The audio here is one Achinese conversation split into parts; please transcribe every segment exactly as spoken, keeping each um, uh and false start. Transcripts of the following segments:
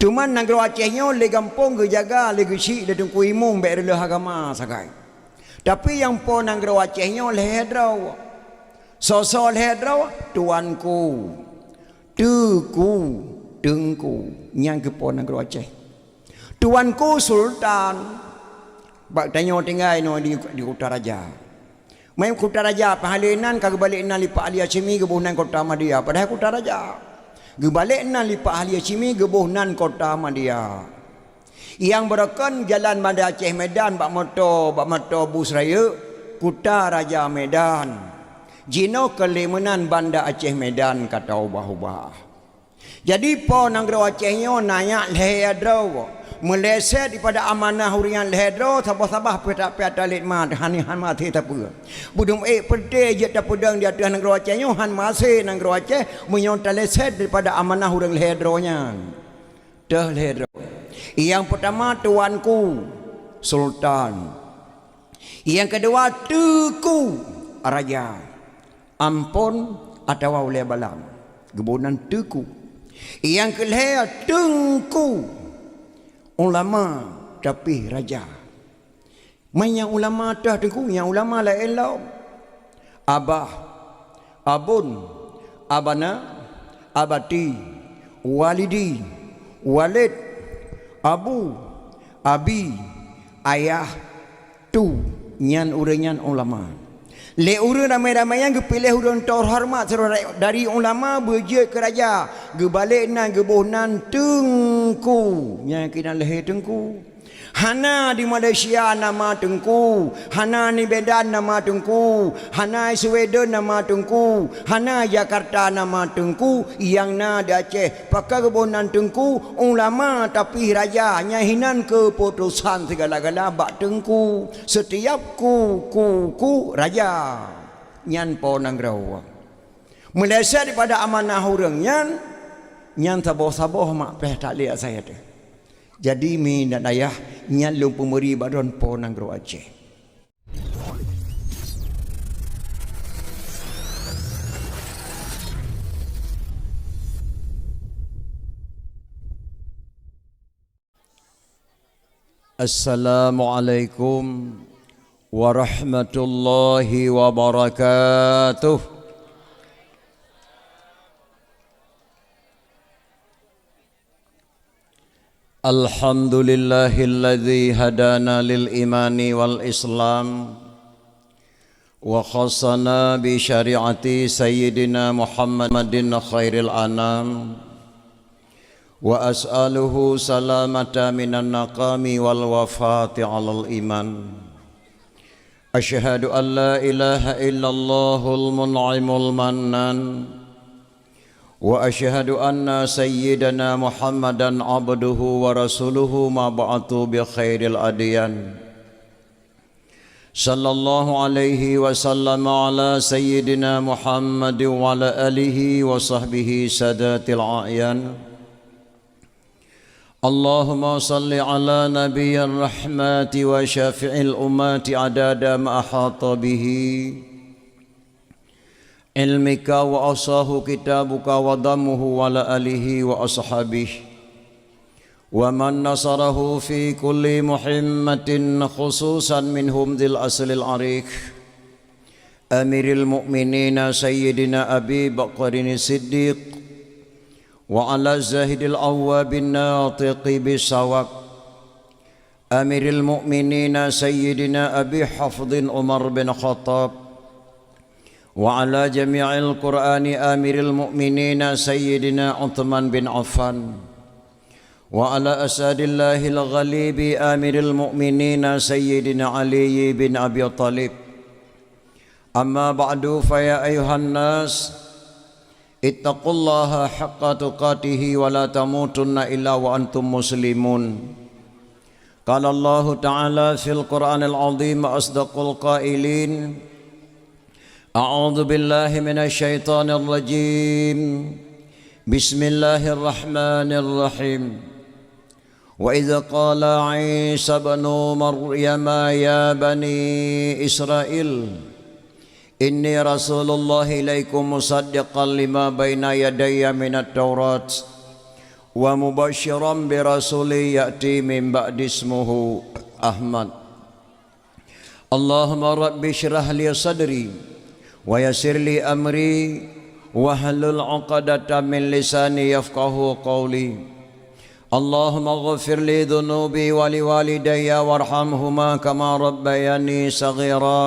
Teuma nanggroe Aceh nyoe lé gampông geujaga lé geuchik lé Teungku Imum bék reuloh agama sagai. Tapi nyang po nanggroe Aceh nyoe lhée droe. Soe-soe lhée droe? Tuanku, Teuku, Teungku, nyang keupo nanggroe Aceh. Tuanku Sultan, bak tanyoe tinggai nyoe di, di Kuta Raja. Meunan Kuta Raja, peuhali nan ka geubalek nan lé Pak Ali Hasyimi geuboh nan Kota Madia, padahai Kuta Raja. Geubalek nan lé Pak Ali Hasyimi geuboh nan Kota Madia. Nyang beureukan jalan Banda Aceh Medan bak moto, bak moto bus rayeuk, Kuta Raja Medan. Jinoe keu lé meunan Banda Aceh Medan ka taubah-ubah. Jadi po nanggroe Aceh nyoe na nyak lhée droe, meuleset dipada amanah ureuëng nyang lhée droe, saboh-saboh peutak-peutak talet mat, hana, hana maté tapeue. Beudum ék peureté jeuet tapeudong di ateueh nanggroe Aceh nyoe, hana maté nanggroe Aceh meunyoe taleset dipada amanah ureuëng lhée droe nyan. Teuh lhée droe. Nyang peutama tuanku, sultan. Nyang keudua teuku, raja. Ampon atawa ulée balang, geuboh nan teuku. Nyang keulhée teungku, ulama tapi raja. Meunyoe ulama teuh teungku, nyang ulama laén lom. Abah, abon, abana, abati, walidi, walid, abu, abi, ayah, tu, nyan ureuëng nyan ulama. Lé ureuëng ramé-ramé nyan geupiléh ureuëng teuhoreumat sidroe dari ulama beujeuet keu raja, geubalek nan geuboh nan teungku, nyang keunan lhée teungku. Hana di Malaysia nama teungku, hana di Medan nama teungku, hana di Sweden nama teungku, hana di Jakarta nama teungku, nyang na di Aceh. Pakon geuboh nan teungku, ulama tapi raja, nyan hinan keuputosan sigala-gala bak teungku. Setiap ku, ku, ku raja, nyan po nanggroe. Meuleset dipada amanah ureuëng nyan, nyan saboh-saboh mak péh tak lihat saya tu. Jadi mi dan ayah, nyan lôn peumeuri bak droen po nanggroe Aceh. Assalamualaikum warahmatullahi wabarakatuh. Alhamdulillahilladzi hadana lil imani wal islam, wa khassana bi syari'ati sayyidina Muhammadin khairil anam, wa as'aluhu salamata minan naqami wal wafati alal iman. Asyhadu an la ilaha illallahul mun'imul mannan, wa asyhadu anna sayyidana Muhammadan abduhu wa rasuluhu mab'utsu bi khairil adyan. Sallallahu alaihi wasallam ala sayyidina Muhammad wa ala alihi wa sahbihi sadatil a'yan. Allahumma salli ala nabiyyir rahmati wa syafi'il ummati adada ma ahata bihi ilmika wa ahsahu kitabuka wa dammuhu wa ala alihi wa ashabihi wa man nasarahu fi kulli muhimmatin, khususan minhum dzil aslil ariq, Amiril Mukminina Sayyidina Abi Bakrin Siddiq, wa ala Zahidil Awwa bin Natiqi Bisawak, Amiril Mukminina Sayyidina Abi Hafdhin Umar bin Khattab, wa ala jami'il Qur'ani Amiril Mukminina Sayyidina Uthman bin Affan, wa ala Asadillahil Ghalibi Amiril Mukminina Sayyidina Ali bin Abi Thalib. Amma ba'du, fa ya ayyuhan nas, ittaqullaha haqqa tuqatihi wa la tamutunna illa wa antum muslimun. Qala Allahu ta'ala fil Qur'anil azim wa asdaqul qailin. A'udzu billahi minasy syaithanir rajim. Bismillahirrahmanirrahim. Wa idz qala Isa ibnu Maryam ya bani Israil, inni rasulullah ilaikum musaddiqan lima baina yadayya minat Taurat ومبشرا برسول يأتي من بعدي اسمه أحمد. اللهم رب اشرح لي صدري ويسر لي أمري واحلل عقدة من لساني يفقهوا قولي. اللهم اغفر لي ذنوبي ولوالدي وارحمهما كما ربياني صغيرا.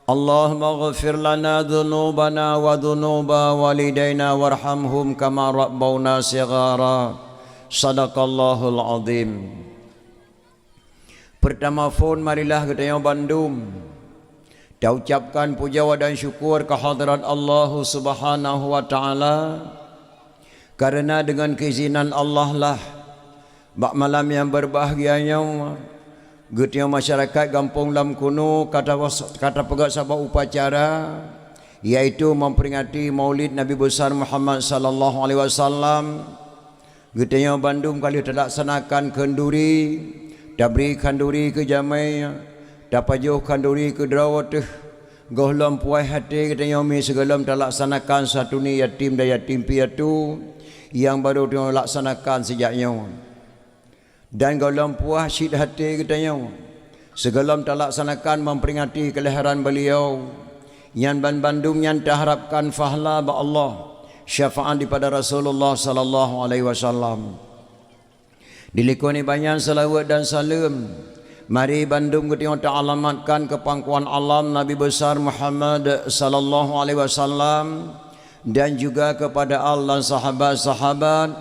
اللهم اغفر لنا ذنوبنا وذنوب والدينا وارحمهم كما ربونا صغارا. صدق الله العظيم. Peurtama phon, marilah geutanyoe bandum taucapkan puja dan syukur keu hadrat Allah Subhanahu wa Taala, kareuna deungon keuizinan Allah lah, bak malam nyang beubahgia nyoe, geutanyoe masyarakat gampông Lam Kuno ka tapeugöt sabab upacara, yaitu memperingati Maulid Nabi Besar Muhammad sallallahu alaihi wasallam. Geutanyoe bandum ka lheueh talaksanakan khanduri, tabri khanduri keu jamé, tapajoh khanduri keu droe teuh. Gohlom puas até geutanyoe mi sigohlom talaksanakan santuné yatim dan yatim piatu nyang barô tanyoe laksanakan sijak nyoe. Dan gohlom puas cit até geutanyoe sigohlom talaksanakan memperingati kelahiran beliau. Nyan banbandum nyan taharapkan pahala bak Allah, syafaat daripada Rasulullah sallallahu alaihi wasallam. Dilikot nibak nyan seulaweuet dan saleuem, mari bandum geutanyoe taalamatkan keu pangkuan alam Nabi Besar Muhammad sallallahu alaihi wasallam, dan juga kepada al dan sahabat-sahabat,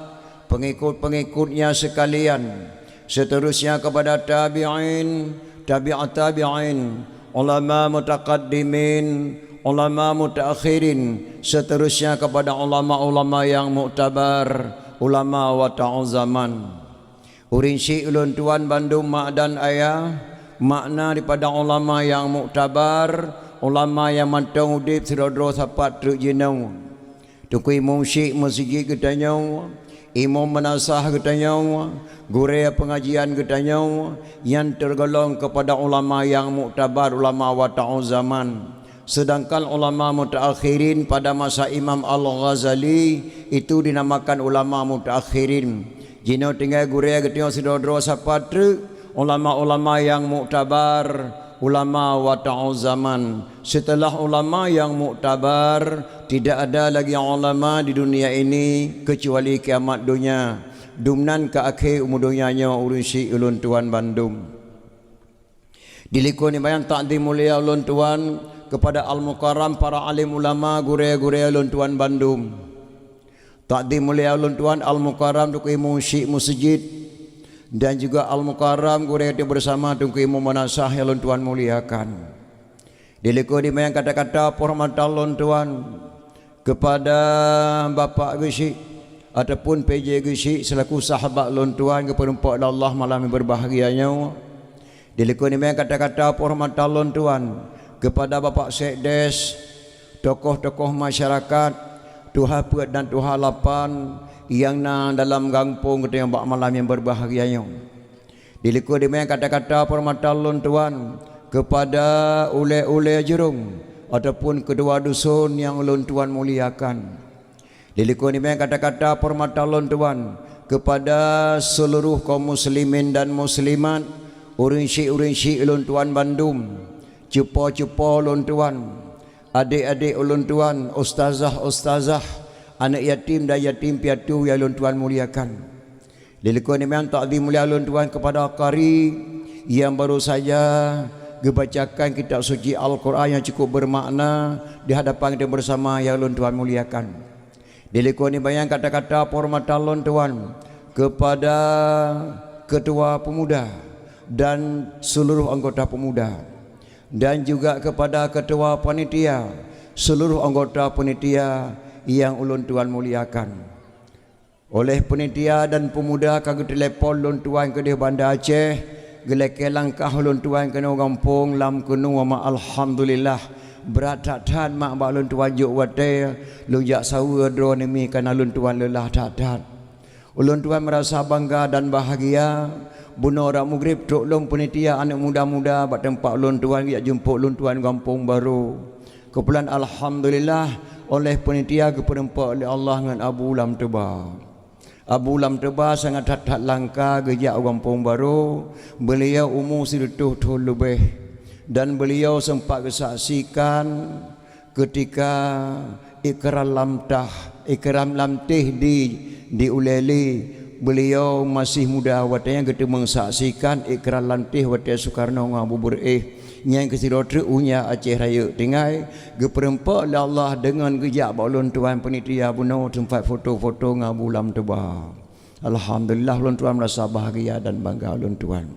pengikut-pengikutnya sekalian, seterusnya kepada tabi'in, tabi'ut tabi'in, ulama mutaqaddimin, ulama mutaakhirin, seterusnya kepada ulama-ulama yang muktabar, ulama wata'u zaman. Ureuëng syik ulôn tuan bandum mak dan ayah, makna daripada ulama yang muktabar, ulama yang mantong udeb sidroe-droe sapat treuk jinoe. Teungku imum syik meuseujid geutanyoe, imum meunasah geutanyoe, gurée peungajian geutanyoe, nyan teugolong keupada ulama yang muktabar, ulama wata'u zaman. Sedangkan ulama mutaakhirin pada masa Imam Al-Ghazali itu dinamakan ulama mutaakhirin. Jinoe tinggai gurée geutanyoe sidroe-droe sapat treuk ulama-ulama yang muktabar, ulama wata'u zaman. Setelah ulama yang muktabar, tidak ada lagi ulama di dunia ini kecuali kiamat dunia. Dumnan ka akhé umu donya nyoe ureuëng syik ulôn tuan bandum. Dilikot nibak nyan takzim mulia ulôn tuan kepada Al-Mukarram para alim ulama gurée-gurée ulôn tuan bandum. Takzim mulia ulôn tuan Al-Mukarram Teungku Imum Syik Meuseujid dan juga Al-Mukarram gurée teuh bersama Teungku Imum Meunasah nyang ulôn tuan muliakan. Dilikot nibak nyan kata-kata penghormatan ulôn tuan kepada Bapak Geusyik ataupun P J Geusyik selaku sahabat lôn tuan geupeureumpok lé Allah malam nyang beubahgia nyoe. Dilikot nibak nyan kata-kata penghormatan lôn tuan kepada Bapak Sekdes, tokoh-tokoh masyarakat, tuha peuet dan tuha lapan nyang na dalam gampông geutanyoe bak malam nyang beubahgia nyoe. Dilikot nibak nyan kata-kata penghormatan lôn tuan kepada ulée-ulée jurông ataupun ketua dusun nyang lôn tuan muliakan. Dilikot nibak nyan kata-kata penghormatan lôn tuan kepada seluruh kaum muslimin dan muslimat, ureuëng syik-ureuëng syik lôn tuan bandum, cupo-cupo lôn tuan, adék-adék ulôn tuan, ustazah-ustazah, aneuëk yatim dan yatim piatu nyang lôn tuan muliakan. Dilikot nibak nyan takzim mulia lôn tuan kepada qari nyang baru saja geubacakan kitab suci Al-Quran nyang cukup bermakna di hadapan kita bersama nyang lôn tuan muliakan. Dilikot nibak nyan kata-kata penghormatan lôn tuan kepada ketua pemuda dan seluruh anggota pemuda, dan juga kepada ketua panitia, seluruh anggota panitia nyang ulôn tuan muliakan. Oleh panitia dan pemuda ka geutelepon lôn tuan keudeh Banda Aceh, geulakée langkah lôn tuan keunoe gampông Lam Kuno, mak, alhamdulillah. Brat that-that, mak, bak lôn tuan jok watée lôn jak saweue droeneuh mi, kareuna lôn tuan leulah that-that. Ulôn tuan meurasa bangga dan bahagia. Bunoe rot mugreb trok lom panitia aneuëk muda-muda bak teumpat ulôn tuan jak jumpa lôn tuan gampông barô. Keupeulan alhamdulillah, oleh panitia geupeureumpok lé Allah ngon Abu Lam Tuba. Abu Lam Teuba sangat that-that langka geujak u Gampông Barô, beuliau umu sireutôh thôn leubeh, dan beuliau seumpat geusaksikan keutika ikram lam tah, ikram lam teh di, di Ulèe Lheue. Beuliau masih muda watèe nyan geuteumeung saksikan ikram lam teh watèe Sukarno ngon Abu Beureu'éh. Nyan keuh sidroe treuk unya Aceh Rayeuk tinggai, geupeureumpok lé Allah deungon geujak bak ulôn tuan peunitia bunoe teumpat foto-foto ngon Abu Lam Teuba. Alhamdulillah, ulôn tuan meurasa bahgia dan bangga ulôn tuan.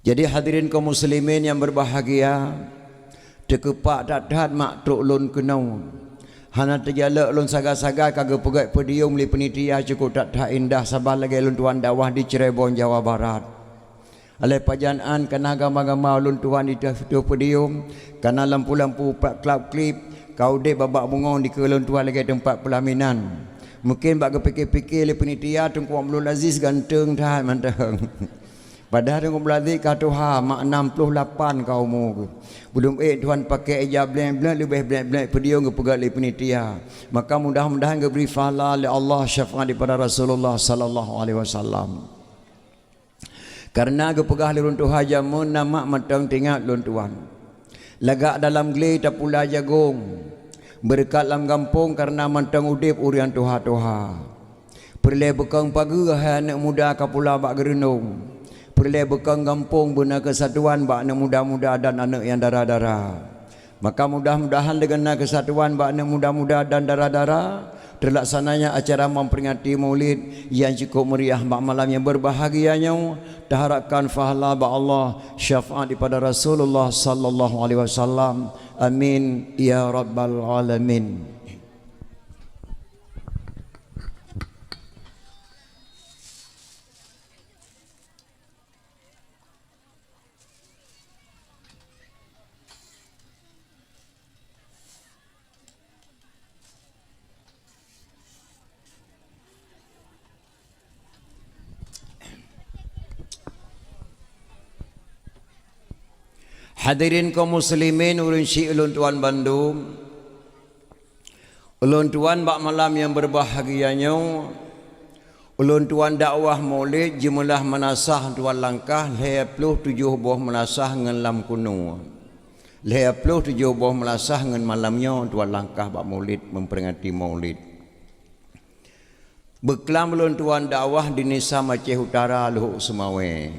Jadi, hadirin kaum muslimin nyang berbahagia, teukeupak that-that mak trok lôn keunoe. Hana teujalok lôn sagai-sagai ka geupeugét podium lé peunitia cukôp that-that indah saban lagèe lôn tuan dakwah di Cirebon, Jawa Barat. Alai pajan án kana gama-gama ulôn tuan di ateueh podium, kana lampu-lampu pat klap-klip, ka udép babah bungong dikeue lôn tuan lagèe teumpat peulaminan. Mungken bak geupike-pike lé peunitia Teungku Abdul Aziz ganteng that mantong. Padahai Teungku Abdul Aziz ka tuha, mak nam ploh lapan ka umu geuh. Beudum ék tuan pakai ija bleng-bleng leubeh bleng-bleng podium geupeugét lé peunitia. Maka mudah-mudahan geubri pahala lé Allah syafaat daripada Rasulullah sallallahu alaihi wasallam. Kareuna geupeugah lé ureueng tuha jameun na mak mantong teuingat lôn tuan. Lagak dalam glé tapula jagong, beureukat lam gampông kareuna mantong udép ureueng tuha-tuha. Peureulèe beukong pageue hai aneuk muda ka pula bak geureunong. Peureulèe beukong gampông beuna keusatuan bak aneuk muda-muda dan aneuk nyang dara-dara. Maka mudah-mudahan deungon na keusatuan bak aneuk muda-muda dan dara-dara, teulaksananya acara memperingati Maulid nyang cukup meriah bak malam nyang berbahagia nyoe, taharapkan pahala bak Allah, syafaat daripada Rasulullah sallallahu alaihi wasallam. Amin ya rabbal alamin. Hadirin kaum muslimin, ureueng syik ulôn tuan bandum, ulôn tuan bak malam nyang berbahagia nyoe, ulôn tuan dakwah Maulid jeumeuleuh meunasah tuan langkah lhèe ploh tujoh boh meunasah ngon lam keunoe. Lhèe ploh tujoh boh meunasah ngon malam nyoe tuan langkah bak Maulid, memperingati Maulid. Beuklam ulôn tuan dakwah di Nisam Aceh Utara, Luhok Seumawé.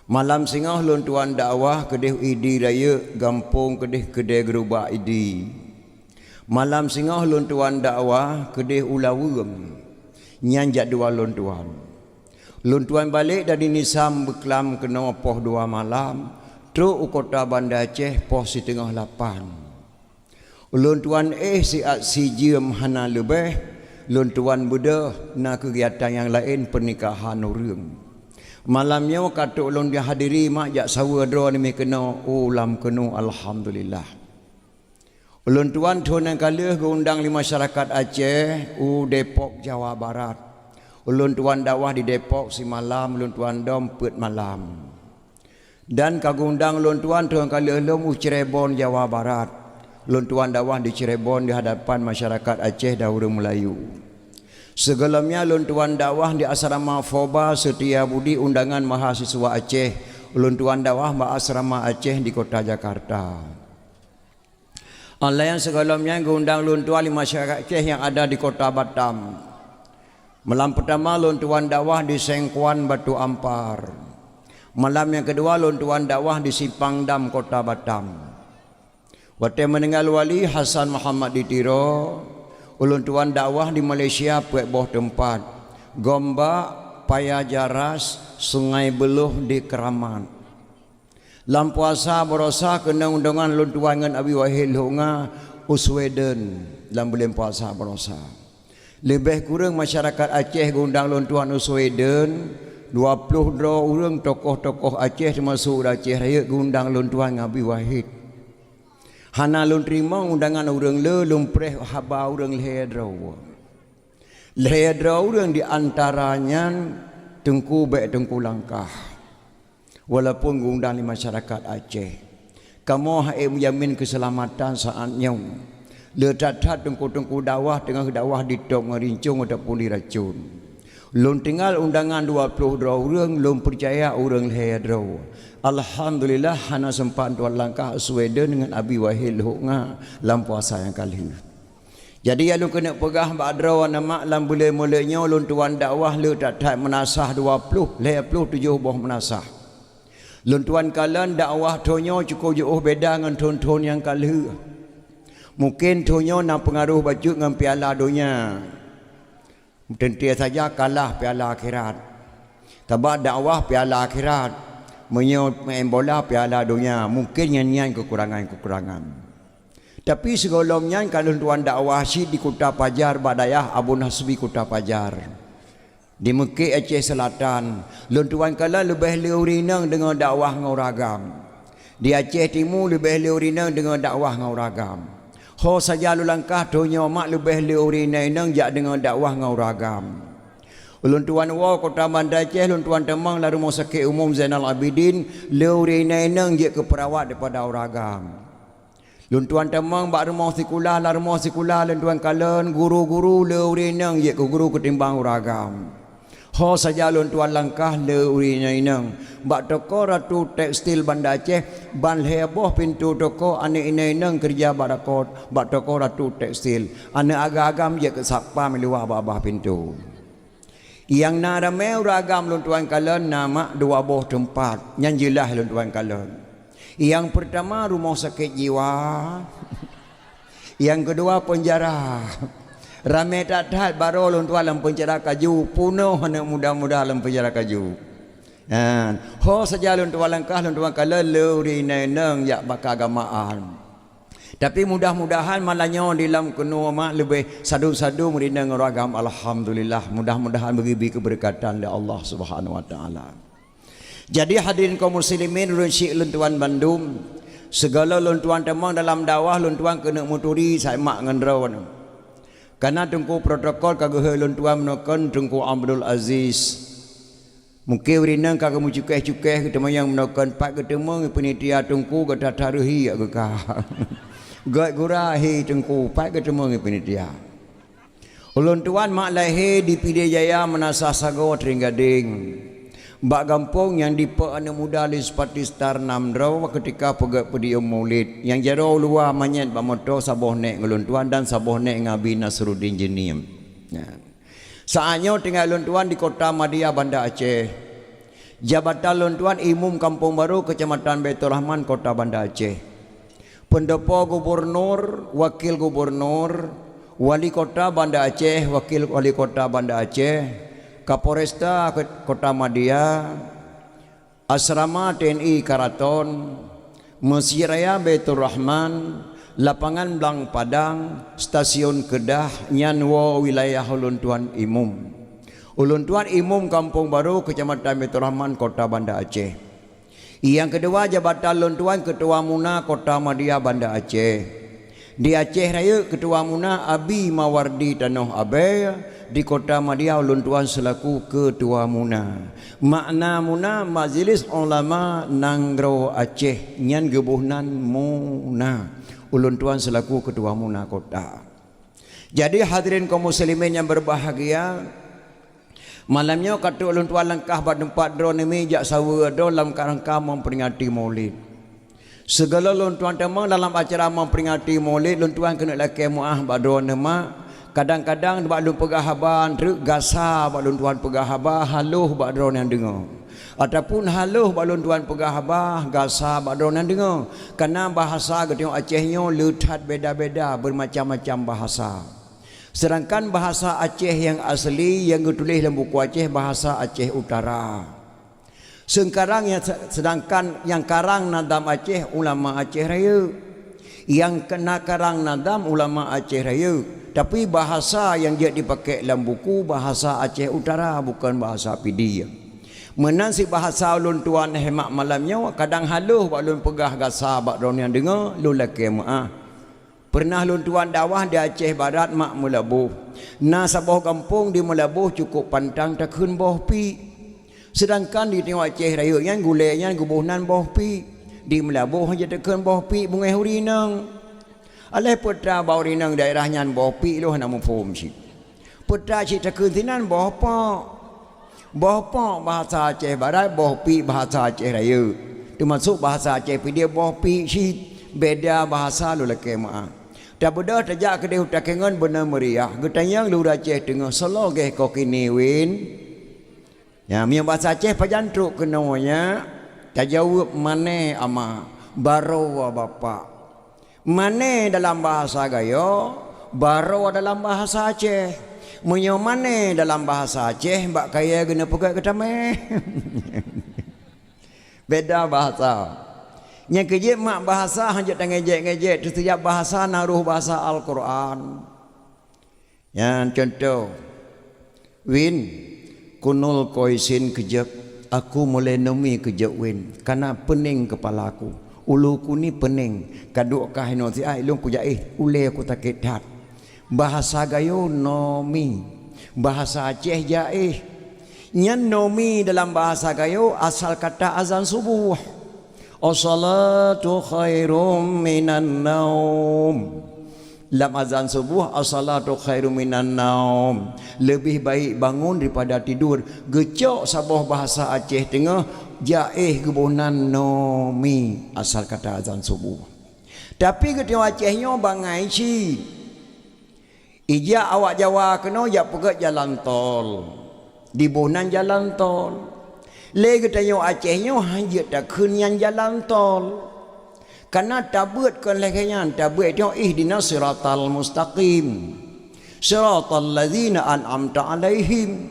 Malam singoh lôn tuan dakwah keudeh Idi Rayeuk, gampông keudeh Keudè Geurubak Idi. Malam singoh lôn tuan dakwah keudeh Ulaweueng. Nyan jadwal lôn tuan. Lôn tuan balek dari Nisam beuklam keunoe poh dua malam, trok u kota Banda Aceh poh siteungoh lapan. Ulôn tuan éh siat sijeuem hana leubeh, lôn tuan beudôh na keugiatan nyang laén peunikahan ureueng. Malam nyoe ka trok lôn hadiri mak jak saweue droeneuh mi keunoe u lam keunoe, alhamdulillah. Ulôn tuan thôn nyang ka lheueh geuundang lé masyarakat Aceh u Depok, Jawa Barat. Ulôn tuan dakwah di Depok simalam, ulôn tuan dom peuet malam. Dan ka geuundang lôn tuan thôn ka lheueh lom u Cirebon, Jawa Barat. Lôn tuan dakwah di Cirebon di hadapan masyarakat Aceh dan ureueng Meulayu. Sigohlom nyan lôn tuan dakwah di asrama Foba Setia Budi undangan mahasiswa Aceh. Lôn tuan dakwah bak asrama Aceh di kota Jakarta. Óh lheueh nyan sigohlom nyan geuundang lôn tuan lé masyarakat Aceh nyang ada di Kota Batam. Malam peutama lôn tuan dakwah di Sengkuan Batu Ampar. Malam nyang keudua lôn tuan dakwah di Simpang Dam Kota Batam. Watée meuninggai Wali Hasan Muhammad di Tiro, ulôn tuan dakwah di Malaysia peuet boh teumpat, Gombak, Paya Jaras, Sungai Beuluh di Keuramat. Lam puasa barosa keunong deungon lôn tuan ngon Abi Wahid Lhok Nga u Sweden lam buleuen puasa barosa. Leubeh kureueng masyarakat Aceh geuundang lôn tuan u Sweden, dua ploh droe ureuëng tokoh-tokoh Aceh teumasok ureuëng Aceh Rayeuk geuundang lôn tuan ngon Abi Wahid. Hana lôn teurimong undangan ureuëng le, lôn preh haba ureuëng lhée droe. Lhée droe ureuëng di antara nyan Teungku bék Teungku Langkah. Walaupun geuundang lé masyarakat Aceh, kamoe hana meujamin keuseulamatan saát nyoe. Le that-that teungku-teungku dakwah teungoh dakwah ditôb ngon rincong ataupun diracon. Lôn tinggai undangan dua ploh droe ureuëng, lôn peucaya ureuëng lhée droe. Alhamdulillah, hana seumpat tuan langkah Sweden ngon Abi Wahid Lhok Nga lam puasa nyang ka lheueh. Jadi, nyang lôn keuneuk peugah bak droe aneuk mak, lam buleuen mulod nyoe lôn tuan dakwah le that-that meunasah dua ploh, lhée ploh tujoh boh meunasah. Lôn tuan kalon dakwah thon nyoe cukup jiôh beda ngon thon-thon nyang ka lheueh. Mungken thon nyoe na peungaroh bacut ngon piala donya. Teuntée saja kalah piala akhirat. Sabab dakwah piala akhirat. Meunyoe maén bola piala donya, mungken nyan-nyan keukurangan-keukurangan. Tapi sigohlom nyan ka lôn tuan dakwah cit di Kuta Pajar bak dayah Abon Hasbi Kuta Pajar. Di Meukek Aceh Selatan, lôn tuan kalon leubeh le ureuëng inong deungoe dakwah ngon ureuëng agam. Di Aceh Timu leubeh le ureuëng inong deungoe dakwah ngon ureuëng agam. Ho saja lôn langkah thon nyoe mak leubeh le ureuëng inong-inong jak deungoe dakwah ngon ureuëng agam. Ulôn tuan woe kota Banda Aceh, lôn tuan tamong lam Rumoh Sakét Umum Zainal Abidin, le ureuëng inong-inong jeuet keu peurawat daripada ureuëng agam. Lôn tuan tamong bak rumoh sikula, lam rumoh sikula lôn tuan kalon guru-guru le ureuëng inong jeuet keu guru keutimbang ureuëng agam. Ho saja lôn tuan langkah le ureuëng inong-inong. Bak toko Ratu Tekstil Banda Aceh, ban lhée boh pintoe toko aneuëk inong-inong keureuja bak dakot, bak toko Ratu Tekstil. Aneuëk agam-agam jeuet keu satpam luwa babah pintoe. Nyang na ramé ureuëng agam lôn tuan kalon na mak dua boh teumpat, nyan jeulaih lôn tuan kalon. Nyang peurtama rumoh sakét jiwa, nyang keudua peunjara. Ramé that-that baroe lôn tuan lam peunjara kaju, peunoh aneuëk muda-muda lam peunjara kaju. Nyan, ho saja lôn tuan langkah lôn tuan kalon le ureuëng inong-inong jak bak keuagamaan. Tapi mudah-mudahan malam nyoe di lam keunoe mak leubeh sadum-sadum ureuëng inong ureuëng agam, alhamdulillah. Mudah-mudahan beugeubri keubeureukatan lé Allah Subhanahu Wa Taala. Jadi hadirin kaum muslimin, ureuëng syik lôn tuan bandum, sigohlom lôn tuan tamong dalam dakwah lôn tuan keuneuk meuturi samak ngon droeneuh. Kana teungku protokol ka geuhôi lôn tuan meunoe kon Teungku Abdul Aziz. Mungken ureuëng inong ka geumeucukéh-cukéh geuteumanyong meunoe kon pat geuteumeung panitia teungku gata tareuhi geuka. Gét gura hi teungku pat geuteumeung panitia. Ulôn tuan mak lahé di Pidie Jaya meunasah sagoe Trienggadeng. Bak gampông nyang dipeu aneuëk muda Lispati Star nam droe keutika peugét podium Maulid. Nyang jaroe luwa manyét bak moto saboh nék ngon lôn tuan dan saboh nék ngon Abi Nasruddin Jeuniem. Nyan. Saát nyoe tinggai lôn tuan di Kota Madia Banda Aceh. Jabatan lôn tuan Imum Kampung Baru Keucamatan Baiturrahman Kota Banda Aceh. Peundopo gubunur, wakil gubunur, wali kota Banda Aceh, wakil wali kota Banda Aceh, Kapolresta Kota Madia, asrama T N I Karaton, Meuseujid Raya Baiturrahman, Lapangan Blang Padang, Stasiun Keudah, nyan woe wilayah ulôn tuan Imum. Ulôn tuan Imum Kampung Baru, Keucamatan Baiturrahman, Kota Banda Aceh. Nyang keudua jabatan lôn tuan Keutua Muna Kota Madia Banda Aceh. Di Aceh Rayeuk Keutua Muna Abi Mawardi Tanoh Abée, di Kota Madia ulôn tuan seulaku Keutua Muna. Makna Muna Majelis Ulama Nanggroe Aceh nyan geuboh nan Muna. Ulôn tuan seulaku Keutua Muna Kota. Jadi hadirin kaum muslimin nyang berbahagia, malam nyoe ka trok lôn tuan langkah bak teumpat droeneuh mi jak saweue droe lam rangka memperingati Maulid. Sigohlom lôn tuan tamong dalam acara memperingati Maulid, lôn tuan keuneuk lakée meuáh bak droeneuh mak. Kadang-kadang bak lôn peugah haba treuk gasa bak lôn tuan peugah haba haloh bak droeneuh nyang deungoe. Ataupun haloh bak lôn tuan peugah haba gasa bak droeneuh nyang deungoe. Kana bahasa geutanyoe Aceh nyoe le that beda-beda, bermacam-macam bahasa. Sedangkan bahasa Aceh nyang asli nyang geutuléh lam buku Aceh bahasa Aceh Utara. Seungkarang nyang se-, sedangkan nyang karang nadam Aceh ulama Aceh Rayeuk. Nyang keu-, na karang nadam ulama Aceh Rayeuk. Tapi bahasa nyang jeuet dipaké lam buku bahasa Aceh Utara, bukon bahasa Pidie. Meunan cit bahasa ulôn tuan hemak malam nyoe kadang haloh bak lôn peugah gasa bak droeneuh nyang deungoe, lôn lakée meuáh. Peureunah lôn tuan dakwah di Aceh Barat mak Meulaboh. Na saboh gampông di Meulaboh cukup pantang takheun boh piek. Seudangkan di tanyoe Aceh Rayeuk nyan gulée nyan geuboh nan boh piek. Di Meulaboh hana takheun boh piek beungéh ureuëng inong. Aléh peue teuma bak ureueng inong daerah nyan boh piek lôn hana muphom cit. Peue teuma cit takheun sinan boh pok. Boh pok bahasa Aceh Barat, boh piek bahasa Aceh Rayeuk. Teumasok bahasa Aceh Pidie boh piek cit, beda bahasa lôn lakée meu'ah. Tabeudôh tajak keudeh u Takengon beuna meuriah, geutanyong lôn ureueng Aceh Teungoh, "Soe lagée ko kini, Win?" Nyan, meunyoe bahasa Aceh pajan trok keunoe nyan, tajaweueb, "Mané ama, baroe bapak." Mané dalam bahasa Gayo, baroe dalam bahasa Aceh. Meunyoe mané dalam bahasa Aceh, bak kayée geuneupeugét geutamé. Beda bahasa. Nyang keujeuet mak bahasa hanjeuet tangejek-ngejek, teusijab bahasa na roh bahasa Al-Qur'an. Nyan cuntoh, "Win, kunul koisin keujeup, aku mulai nomi keujeup, Win, kana peuning keupala aku. Ulu ku ni peuning, kaduek kah inoe siat lôn kujaéh, ulée ku sakét that." Bahasa Gayo nomi, bahasa Aceh jaéh. Nyan nomi dalam bahasa Gayo asal kata azan suboh. "As-salatu khairum minan naum." Lam azan suboh, "As-salatu khairum minan naum." Leubeh baik bangon daripada tidur. Geucok saboh bahasa Aceh Teungoh, jaéh geuboh nan nomi asal kata azan suboh. Tapi geutanyoe Aceh nyoe bangai cit. Ijak awak Jawa keunoe jak peugét jalan tol. Diboh nan jalan tol. Lé geutanyoe Aceh nyoe hanjeuet takheun nyan jalan tol. Kana tabeuet kon lagée nyan, tabeuet nyoe ihdinas siratal mustaqim. Siratal ladzina an'amta 'alaihim.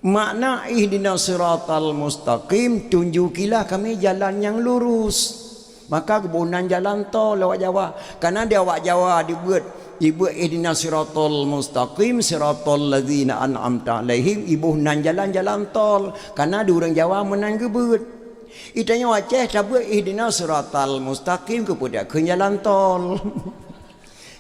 Makna ihdinas siratal mustaqim, tunjukilah kami jalan nyang lurus. Maka geuboh nan jalan tol lé awak Jawa. Kana di awak Jawa dibeuet, dibeuet ihdinas siratal mustaqim, siratal ladzina an'amta 'alaihim, iboh nan jalan, jalan tol. Kana di ureueng Jawa meunan geubeuet. Itanyoe Aceh tabeuet ihdinas siratal mustaqim, keupeue takheun jalan tol.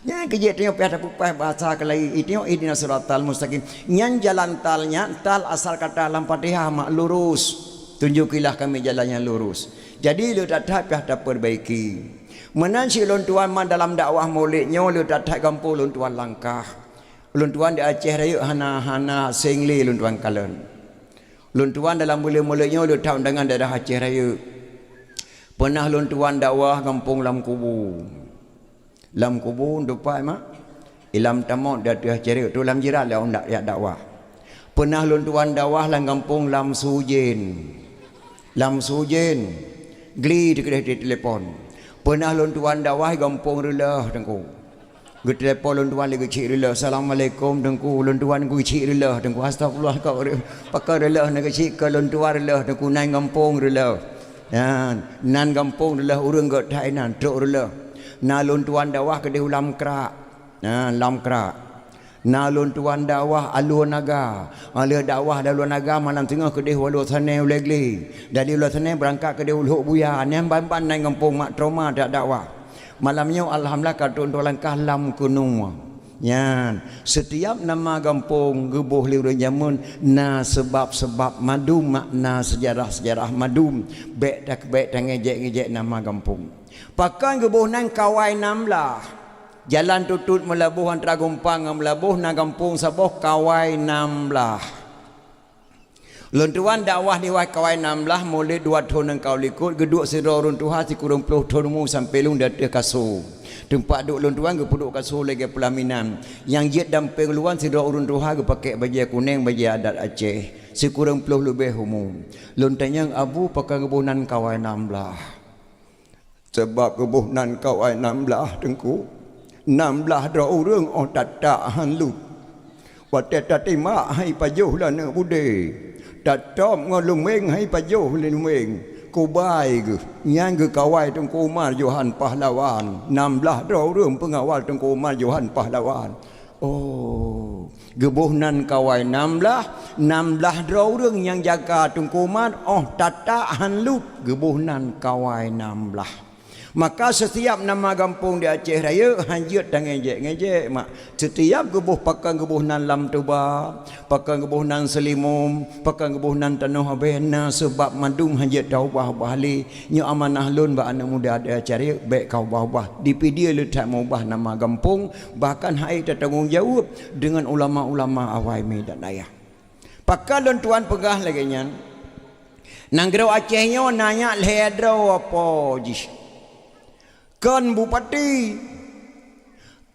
Nyan keujeuet tanyoe payah tapeupah bahasa keulayi, itanyoe ihdinas siratal mustaqim. Nyan jalan tal nyan, tal asal kata lam Fatihah mak lurus. Tunjukilah kami jalan yang lurus. Jadi le that-that payah tapeurbaiki. Meunan cit lôn tuan mak dalam dakwah Maulid nyoe le that-that gampông lôn tuan langkah. Lôn tuan di Aceh Rayeuk hana, hana seng lé lôn tuan kalon. Lôn tuan dalam buleuen Maulid nyoe le that undangan daerah Aceh Rayeuk. Peunah lôn tuan dakwah gampông Lam Kubu. Lam Kubu teumpat mak, ilam tamot di ateueh Aceh Rayeuk tu lam jirat lé dak-, dak dakwah. Peunah lôn tuan dakwah lam gampông Lam Sujen. Lam Sujen, gli teukeudeh di telepon. Peunah lôn tuan dakwah gampông Reuleuh, Teungku. Geutelepon lôn tuan lé geuchik Reuleuh, "Assalamualaikum, Teungku." Lôn tuan geuchik Reuleuh, Teungku. "Astagfirullah, kok Reuleuh, pakon Reuleuh na geuchik?" "Keu lôn tuan Reuleuh, Teungku, nan gampông Reuleuh." Nyan, nan gampông Reuleuh, ureueng gét that inan, trok Reuleuh. Na lôn tuan dakwah keudeh u Lam Krak. Nyan, Lam Krak. Na lôn tuan dakwah Alue Naga. Alue dakwah di Alue Naga malam singoh keudeh u Alue Sanai ulée glé. Dari Alue Sanai beurangkat keudeh u Lhok Buya. Nyan ban-ban nan gampông mak trauma that dakwah. Malam nyoe alhamdulillah ka trok tuan langkah Lam Keunoe. Nyan, setiap nama gampông geuboh lé ureueng jameun na seubab-seubab mandum, makna seujarah-seujarah mandum. Bék ta-, bék tangejek-ngejek nama gampông. Pakon geuboh nan Kawai Nam Blah? Jalan tutut Meulaboh antara Gumpang ngon Meulaboh na gampông saboh Kawai Nam Blah. Lôn tuan dakwah di Kawai Nam Blah mulod dua thon nyang ka u likot, geuduek sidroe ureueng tuha sikureueng ploh thon umu sampoe lôn di ateueh kaso. Teumpat duek lôn tuan geupeuduek kaso lagée peulaminan. Nyang jeuet dampéng luwan sidroe ureueng tuha geupakée bajée kuneng, bajée adat Aceh, sikureueng ploh leubeh umu. Lôn tanyong, "Abu, pakon geuboh nan Kawai Nam Blah?" "Sabab geuboh nan Kawai Nam Blah, Teungku. Nam blah droe ureueng 'oh tatak han lueb. Watée tatimak han ipajoh lé aneuk budé, tatôb ngon lumbeng han ipajoh lé lumbeng. Kubai geuh, nyan geukawai Teungku Umar Johan Pahlawan. Nam blah droe ureueng peungawal Teungku Umar Johan Pahlawan." Oh, geuboh nan Kawai Nam Blah, nam blah droe ureueng nyang jaga Teungku Umar 'oh tatak han lueb, geuboh nan Kawai Nam Blah. Maka setiap nama gampông di Aceh Rayeuk hanjeuet tangejek-ngejek mak. Setiap geuboh pakon geuboh nan Lam Toba, pakon geuboh nan Seulimum, pakon geuboh nan Tanoh Abee na seubab mandum hanjeuet taubah-ubah lé. Nyoe amanah lôn bak aneuk muda di Aceh Rayeuk, bék ka ubah-ubah. Di Pidie le that meubah nama gampông, bahkan hai tatanggong jaweueb deungon ulama-ulama awai mi dan ayah. Pakon lôn tuan peugah lagée nyan? Nanggroe Aceh nyoe na nyak lhée droe po jih. Kon bupati,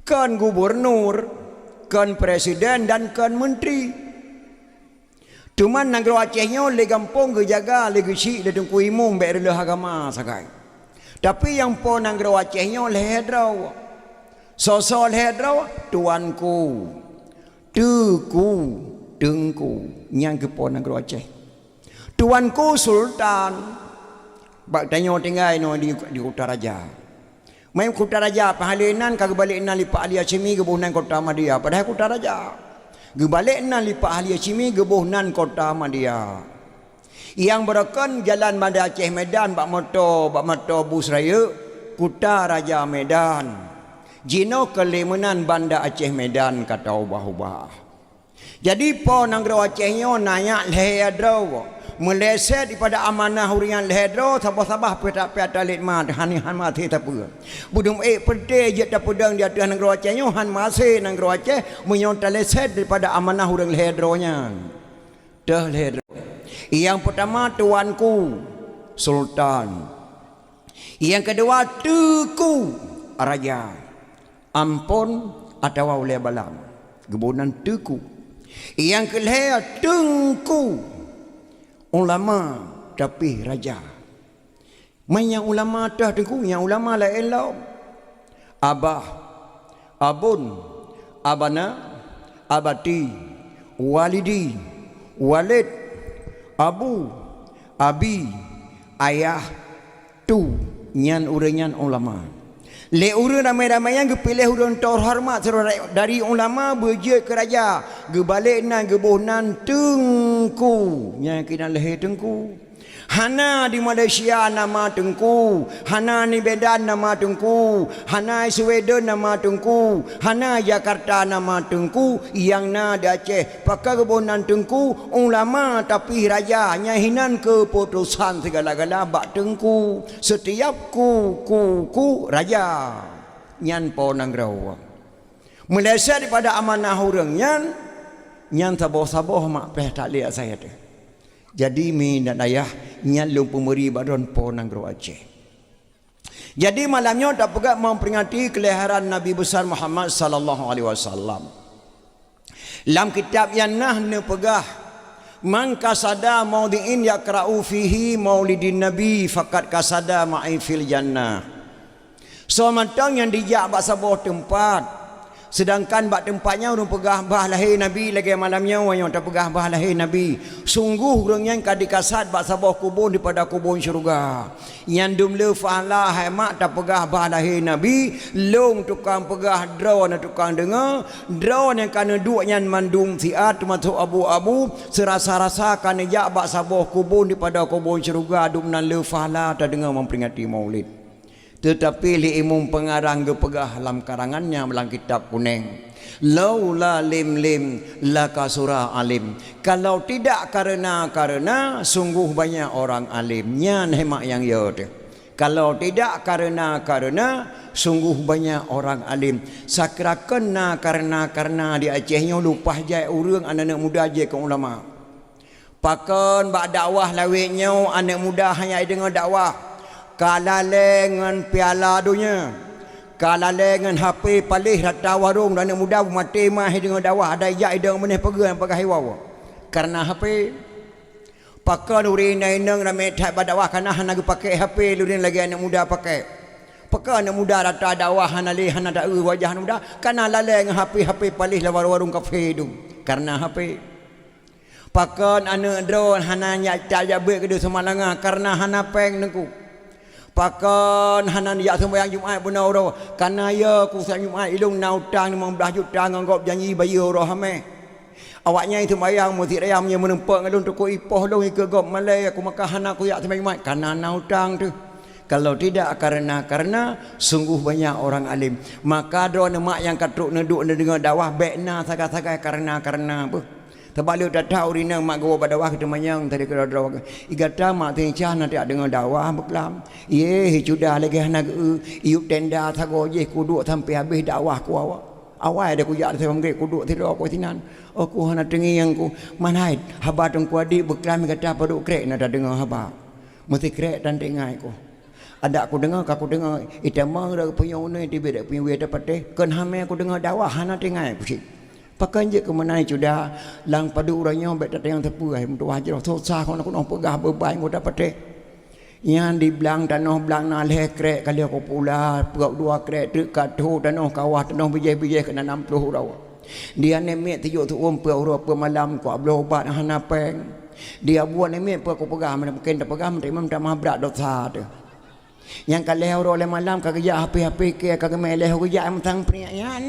kon gubunur, kon presiden dan kon menteri. Teuma nanggroe Aceh nyoe lé gampông geujaga lé geuchik lé Teungku Imum bék reuloh agama sagai. Tapi nyang po nanggroe Aceh nyoe lhée droe. Soe-soe lhée droe? Tuanku, Teuku, Teungku, nyang keupo nanggroe Aceh. Tuanku Sultan, bak tanyoe tinggai nyoe di, di Kuta Raja. Meunan Kuta Raja, pahalé nan ka geubalek nan lé Pak Ali Hasyimi geuboh nan Kota Madia, padahai Kuta Raja. Geubalek nan lé Pak Ali Hasyimi geuboh nan Kota Madia. Nyang beureukan jalan Banda Aceh Medan bak moto, bak moto bus rayeuk, Kuta Raja Medan. Jinoe keu lé meunan Banda Aceh Medan ka taubah-ubah. Jadi po nanggroe Aceh nyoe na nyak lhée droe, meuleset dipada amanah ureuëng nyang lhée droe, saboh-saboh peutak-peutak lét ma han, han maté tapeue. Budum ék peuté jeuet tapeudong di ateueh nanggroe Aceh nyoe han maté nanggroe Aceh meunyoe taleset dipada amanah ureuëng lhée droe nyan. Teuh lhée droe. Nyang peutama tuanku, sultan. Nyang keudua teuku, raja. Ampon atawa ulée balam. Geuboh nan teuku. Nyang keulhée teungku, ulama tapi raja. Meunyoe ulama teuh teungku, nyang ulama laén lom. Abah, abon, abana, abati, walidi, walid, abu, abi, ayah, tu, nyan ureuëng nyan ulama. Lé ureuëng ramé-ramé nyan geupiléh ureuëng teuhoreumat sidroe dari ulama beujeuet keu raja, geubalek nan geuboh nan teungku, nyang keunan lhée teungku. Hana di Malaysia nama teungku, hana di Medan nama teungku, hana di Sweden nama teungku, hana di Jakarta nama teungku, nyang na di Aceh. Pakon geuboh nan teungku, ulama tapi raja, nyan hinan keuputosan sigala-gala bak teungku. Setiap ku, ku, ku raja, nyan po nanggroe. Meuleset dipada amanah ureuëng nyan, nyan saboh-saboh mak péh tak lihat saya tu. Jadi mi dan ayah, nyan lôn peumeuri bak droen po nanggroe Aceh. Jadi malam nyoe tapeugah memperingati kelahiran Nabi besar Muhammad sallallahu alaihi wasallam. Lam kitab nyang nah neupeugah, "Man qasada maudhi'in yaqra'u fihi maulidin nabi faqad qasada ma'i fil jannah." Soe mantong nyang dijak bak saboh teumpat, seudangkan bak teumpat nyan ureuëng peugah bah lahé Nabi lagée malam nyoe, nyoe tapeugah bah lahé Nabi, sunggoh ureuëng nyan ka dikasad bak saboh kubon dipada kubon syeuruga. Nyan dum le pahala hai mak tapeugah bah lahé Nabi, lôn tukang peugah droeneuh tukang deungoe, droeneuh nyang ka neuduek nyan mandum siat teumasok abu-abu, seurasa-rasa ka neujak bak saboh kubon dipada kubon syeuruga dum nan le pahala tadeungoe memperingati Maulid. Teutapi lé imum peungarang geupeugah lam karangan nyan lam kitab kuneng, "Laula lim-lim lakasura alim." Kalau tidak karena-karena, sungguh banyak orang alim. Nyan hai mak nyang yo teuh. Kalau tidak karena-karena, sungguh banyak orang alim. Sakira kon na karena-karena di Aceh nyoe lupah jai ureuëng aneuk muda jai keu ulama. Pakon bak dakwah lawét nyoe aneuk muda hana jideungoe dakwah, ka lalée ngon piala donya, ka lalée ngon H P paléh rata warong, aneuk muda maté mah jideungoe dakwah, ada ijak jideungoe meunéh peugah nyang peugah iwoe. Kareuna H P. Pakon ureuëng inong-inong ramé that bak dakwah kana hana geupakée H P lôn lagée aneuk muda pakée. Pakon aneuk muda rata dakwah hana lé hana taeu wajah aneuk muda, kana lalée ngon H P, H P paléh lam warong-warong kafé dum kareuna H P. Pakon aneuk droe hana nyak tajak beuet keudeh seumalanga kareuna hana péng teungku. Pakon hana neujak seumayang Jumat bunoe uroe, kana yo ku seumayang Jumat ilong na utang limong blaih juta ngon gob janji bayeue uroe hamé. Awaknyan seumayang meusit raya meunyoe meureumpok ngon lôn teungku ipoh lôn ikeue gob malée ku maka hana kujak seumayang Jumat kana na utang teuh. Kalau tidak karena-karena, sungguh banyak orang alim. Maka droeneuh mak nyang ka trok neuduek neudeungoe dakwah, bék na sagai-sagai karena-karena beuh. Sabab lheueh that-that ureueng inong mak geuwoe bak dakwah keu teumanyong tadi keudroe-droe. I gata mak teuncah na tajak deungoe dakwah beuklam. Yeh, cuda lagée hana geu-eu, iyup tenda sagoe jih kuduek sampoe habéh dakwah ku awak. Awai deh kujak di Maghrib kuduek sidroe ku sinan. Oh ku hana teungieng ku. Man hai, haba Teungku Adik beuklam gata padub krek na tadeungoe haba. Meusikrek tan teuingat ku. Adak kudeungoe ka kudeungoe, itamong rot punyueng uneuen teubiet punyueng wie tapatéh, kon hamé kudeungoe dakwah hana teuingat ku cit. Pakon jeuet keu meunan cuda, lam padub uroe nyoe bék tatanyong teupeu hai meutuwah jroh susah kon keunoe peugah beubai ngon tapatéh. Nyan di blang tanoh blang na lhée krek ka lheueh kupula, peuet dua krek treuk ka tho tanoh kawah tanoh bijéh-bijéh keunan nam ploh uroe. Di aneuk miet tujôk teuôn peuet uroe peuet malam kuat bloe ubat hana péng. Di abu aneuk miet peue kupeugah, mungken tapeugah meuteumé tamah brat dosa teuh. Nyang ka lhée uroe lhée malam ka geujak hapé-hapé kée ka geumé lhée geujak mantong peuneuk nyan.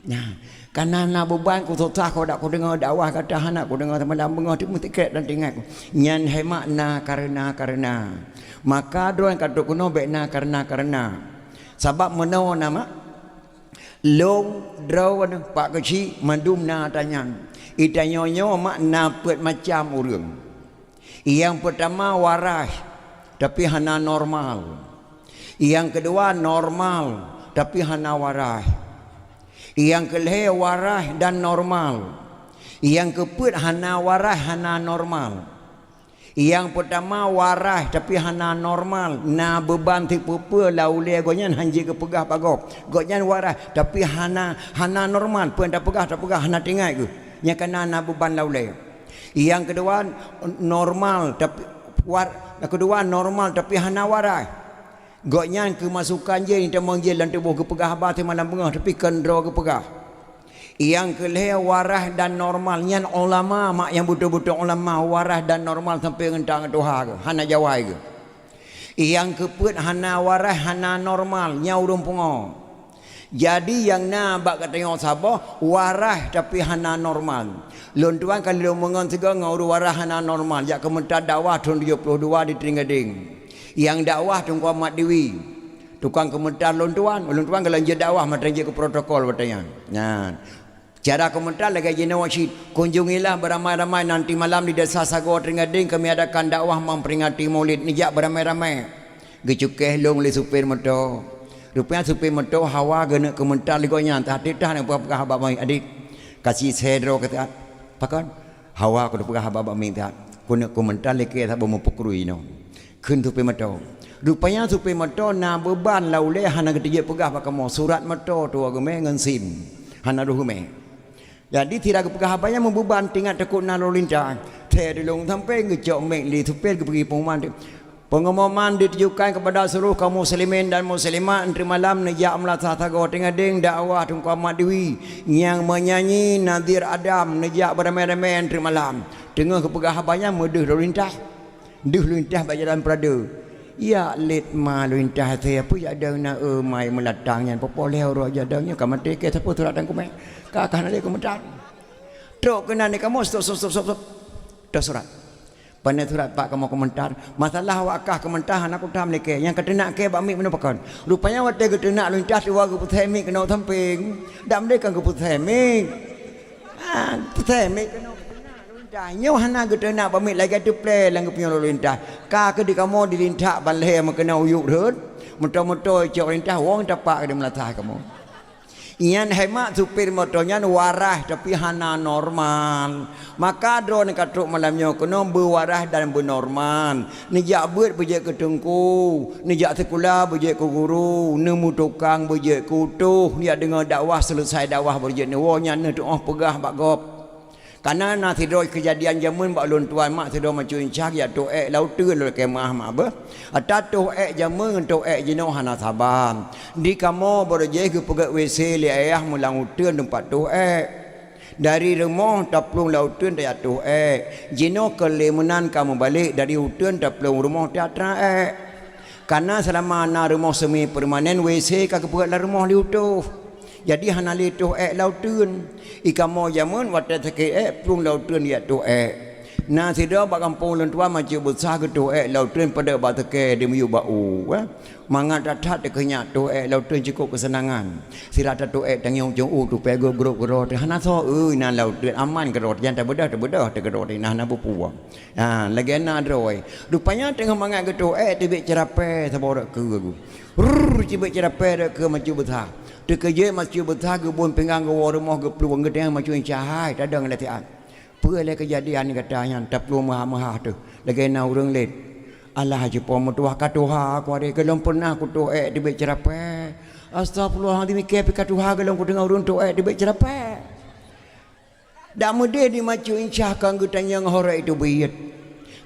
Nah, kana na beuban kususah keu dak kudeungoe dakwah gata hana kudeungoe seumalam beungoh teumeusikrek dan teuingat ku. Nyan hai mak na kareuna-kareuna. Maka droe ka trok keunoe bék na kareuna-kareuna. Sabab meunoe na mak, lôn, droeneuh, pak keuchik mandum na tanyan. I tanyoe nyoe mak na peuet macam ureuëng. Nyang peutama waraih, tapi hana normal. Nyang keudua normal, tapi hana waraih. Nyang keulhée waraih dan normal. Nyang keupeuet hana waraih, hana normal. Nyang peutama waraih, tapi hana normal. Na beuban sipeue-peue lam ulée gobnyan hana jeuet geupeugah bak gob. Gobnyan waraih, tapi hana, hana normal. Peue nyang tapeugah, tapeugah hana teuingat geuh. Nyang kana na beuban lam ulée. Nyang keudua normal tapi war-, nyang keudua normal tapi hana waraih. Gobnyan keumasukan jih, tamong jih lam tuboh geupeugah haba seumalam beungoh tapi kon droe geupeugah. Nyang keulhée waraih dan normal nyan ulama, mak nyang beutôi-beutôi ulama, waraih dan normal sampoe ngon tangan tuha geuh, hana jawai geuh. Nyang keupeuet hana waraih, hana normal, nyan ureuëng pungo. Jadi nyang na bak geutanyoe saboh waraih tapi hana normal. Lôn tuan ka lheueh lôn meungon sigoe ngon ureuëng waraih hana normal, jak keumeuntar dakwah thon tujoh ploh dua di Tring Gadeng. Nyang dakwah Teungku Ahmad Dewi. Tukang keumeuntar lôn tuan, lôn tuan ka lheueh jeuet dakwah mantong jeuet keu protokol watée nyan. Nyan. Cara keumeuntar lagée jinoe cit, kunjungilah beramai-ramai nanti malam di Desa Sagoe Tring Gadeng kami adakan dakwah memperingati Maulid, neujak beramai-ramai. Geucukéh lôn lé supir moto. Rupanya supir moto hawa geuneuk keumeuntar lé gobnyan, teuh teuh na peugah haba bak miet, "Adik, kasi sée droe keu siat." "Pakon?" "Hawa keuneuk peugah haba bak miet siat. Keuneuk keumeuntar lé kée saboh meupukrui inoe." Kheun supir moto. Rupanya supir moto na beuban lam ulée hana geuteujeuet peugah bak kamoe, surat moto tuwoe geumé ngon sim. Hana deuh geumé. Jadi sira geupeugah haba nyan meubeuban teuingat takot na lalu lintas. Thée dilong sampoe geucok mic lé supir geupeugah pengumuman. Pengumuman ditujukan kepada seluruh kaum muslimin dan muslimat, nteuk malam neujak meulasah sagoe Tring Gadeng dakwah Teungku Ahmad Dewi nyang meunyanyi Nazir Adam neujak beuramé-ramé nteuk malam. Teungoh geupeugah haba nyan meudeuh lalu lintas. Deuh lintas bak jalan peurade. Yak lét ma lintas asai peue jak dong na, eu, mai meulatang nyan poh-poh lhée uroe jak dong nyoe ka maté kée sapeue surat dan kumé. Ka, ka hana lé keumeudang. Trok keunan di kamoe stop, stop, stop, stop, stop. Toh surat. Pane surat pak kamoe keumeuntar. Masalah awak kah keumeuntar hana kutam lé kée. Nyang kateunak kée bak miet meunoe pakon. Rupanya watée geuteunak lintas siwa geupeusée miet keunoe sampéng. Dak meudeh kan geupeusée miet. Ah, peusée miet keunoe geuteunak lintas. Nyoe hana geuteunak bak miet lagée teuplée lam geupunyueng lalu lintas. Ka keuh di kamoe dilintak ban lhée meukeuna uyuek rhot. Moto-moto icok lintas wong tapak di meulasah kamoe. Nyan hai mak supir moto nyan waraih tapi hana normal. Maka droeneuh ka trok malam nyoe keunoe beuwaraih dan beunormal. Neujak beuet beujeuet keu teungku, neujak sikula beujeuet keu guru, neumeutukang beujeuet keu utôh, neujak deungoe dakwah, seuleusai dakwah beujeuet neuwoe nyan neutuoh peugah bak gob. Kana na sidroe keujadian jameun bak ulôn tuan mak sidroe macuin cah geujak toh ék lam uteuen lôn lakée meu'ah mak beuh. Ata toh ék jameun ngon toh ék jinoe hana saban. Di kamoe barô jih geupeugét WC lé ayah meulang uteuen teumpat toh ék. Dari rumoh taplueng lam uteuen tajak toh ék. Jinoe keu lé meunan ka meubalek dari uteuen taplueng rumoh tajak tra ék. Kana seulama na rumoh semi permanen WC ka geupeugét lam rumoh lé utôh. Jadi hana lé toh ék lam uteuen. I kamoe jameun watée sakét ék plueng lam uteuen jak toh ék. Na sidroe bak gampông lôn tuan maceuek beusa geutoh ék lam uteuen padub bak teukée di miyueb bak u, eh. Mangat that-that teukeunyak toh ék lam uteuen cukôp keuseunangan. Sira tatoh ék tangieng cong u tupée gop-gop keudroe teuh hana soe, eu, inan lam uteuen aman keudroe teuh, nyang tabeudôh-tabeudôh teuh keudroe teuh, inan hana peue-peue. Ha, lagée na droe. Rupanya teungoh mangat geutoh ék teubiet ceurapée saboh rot keue geuh. Rrrr, teubiet ceurapée rot keue maceuek beusa. Teukeujeuet maceuek beusa geubôn pinggang geuwoe rumoh geuplueng geutangieng maceuek incah hai tadong lé siat. Peue lé keujadian nyang gata nyan taplueng meuhah-meuhah teuh lagée na ureuëng lét. Alah, jipo meutuha ka tuha aku hari gohlom pernah kutoh ék teubiet ceurapée. Astagfirullahaladzim, ikée pih ka tuha gohlom kudeungoe ureuëng toh ék teubiet ceurapée. Dak meudeh di maceuek incah ka geutanyong horeuh teubiet.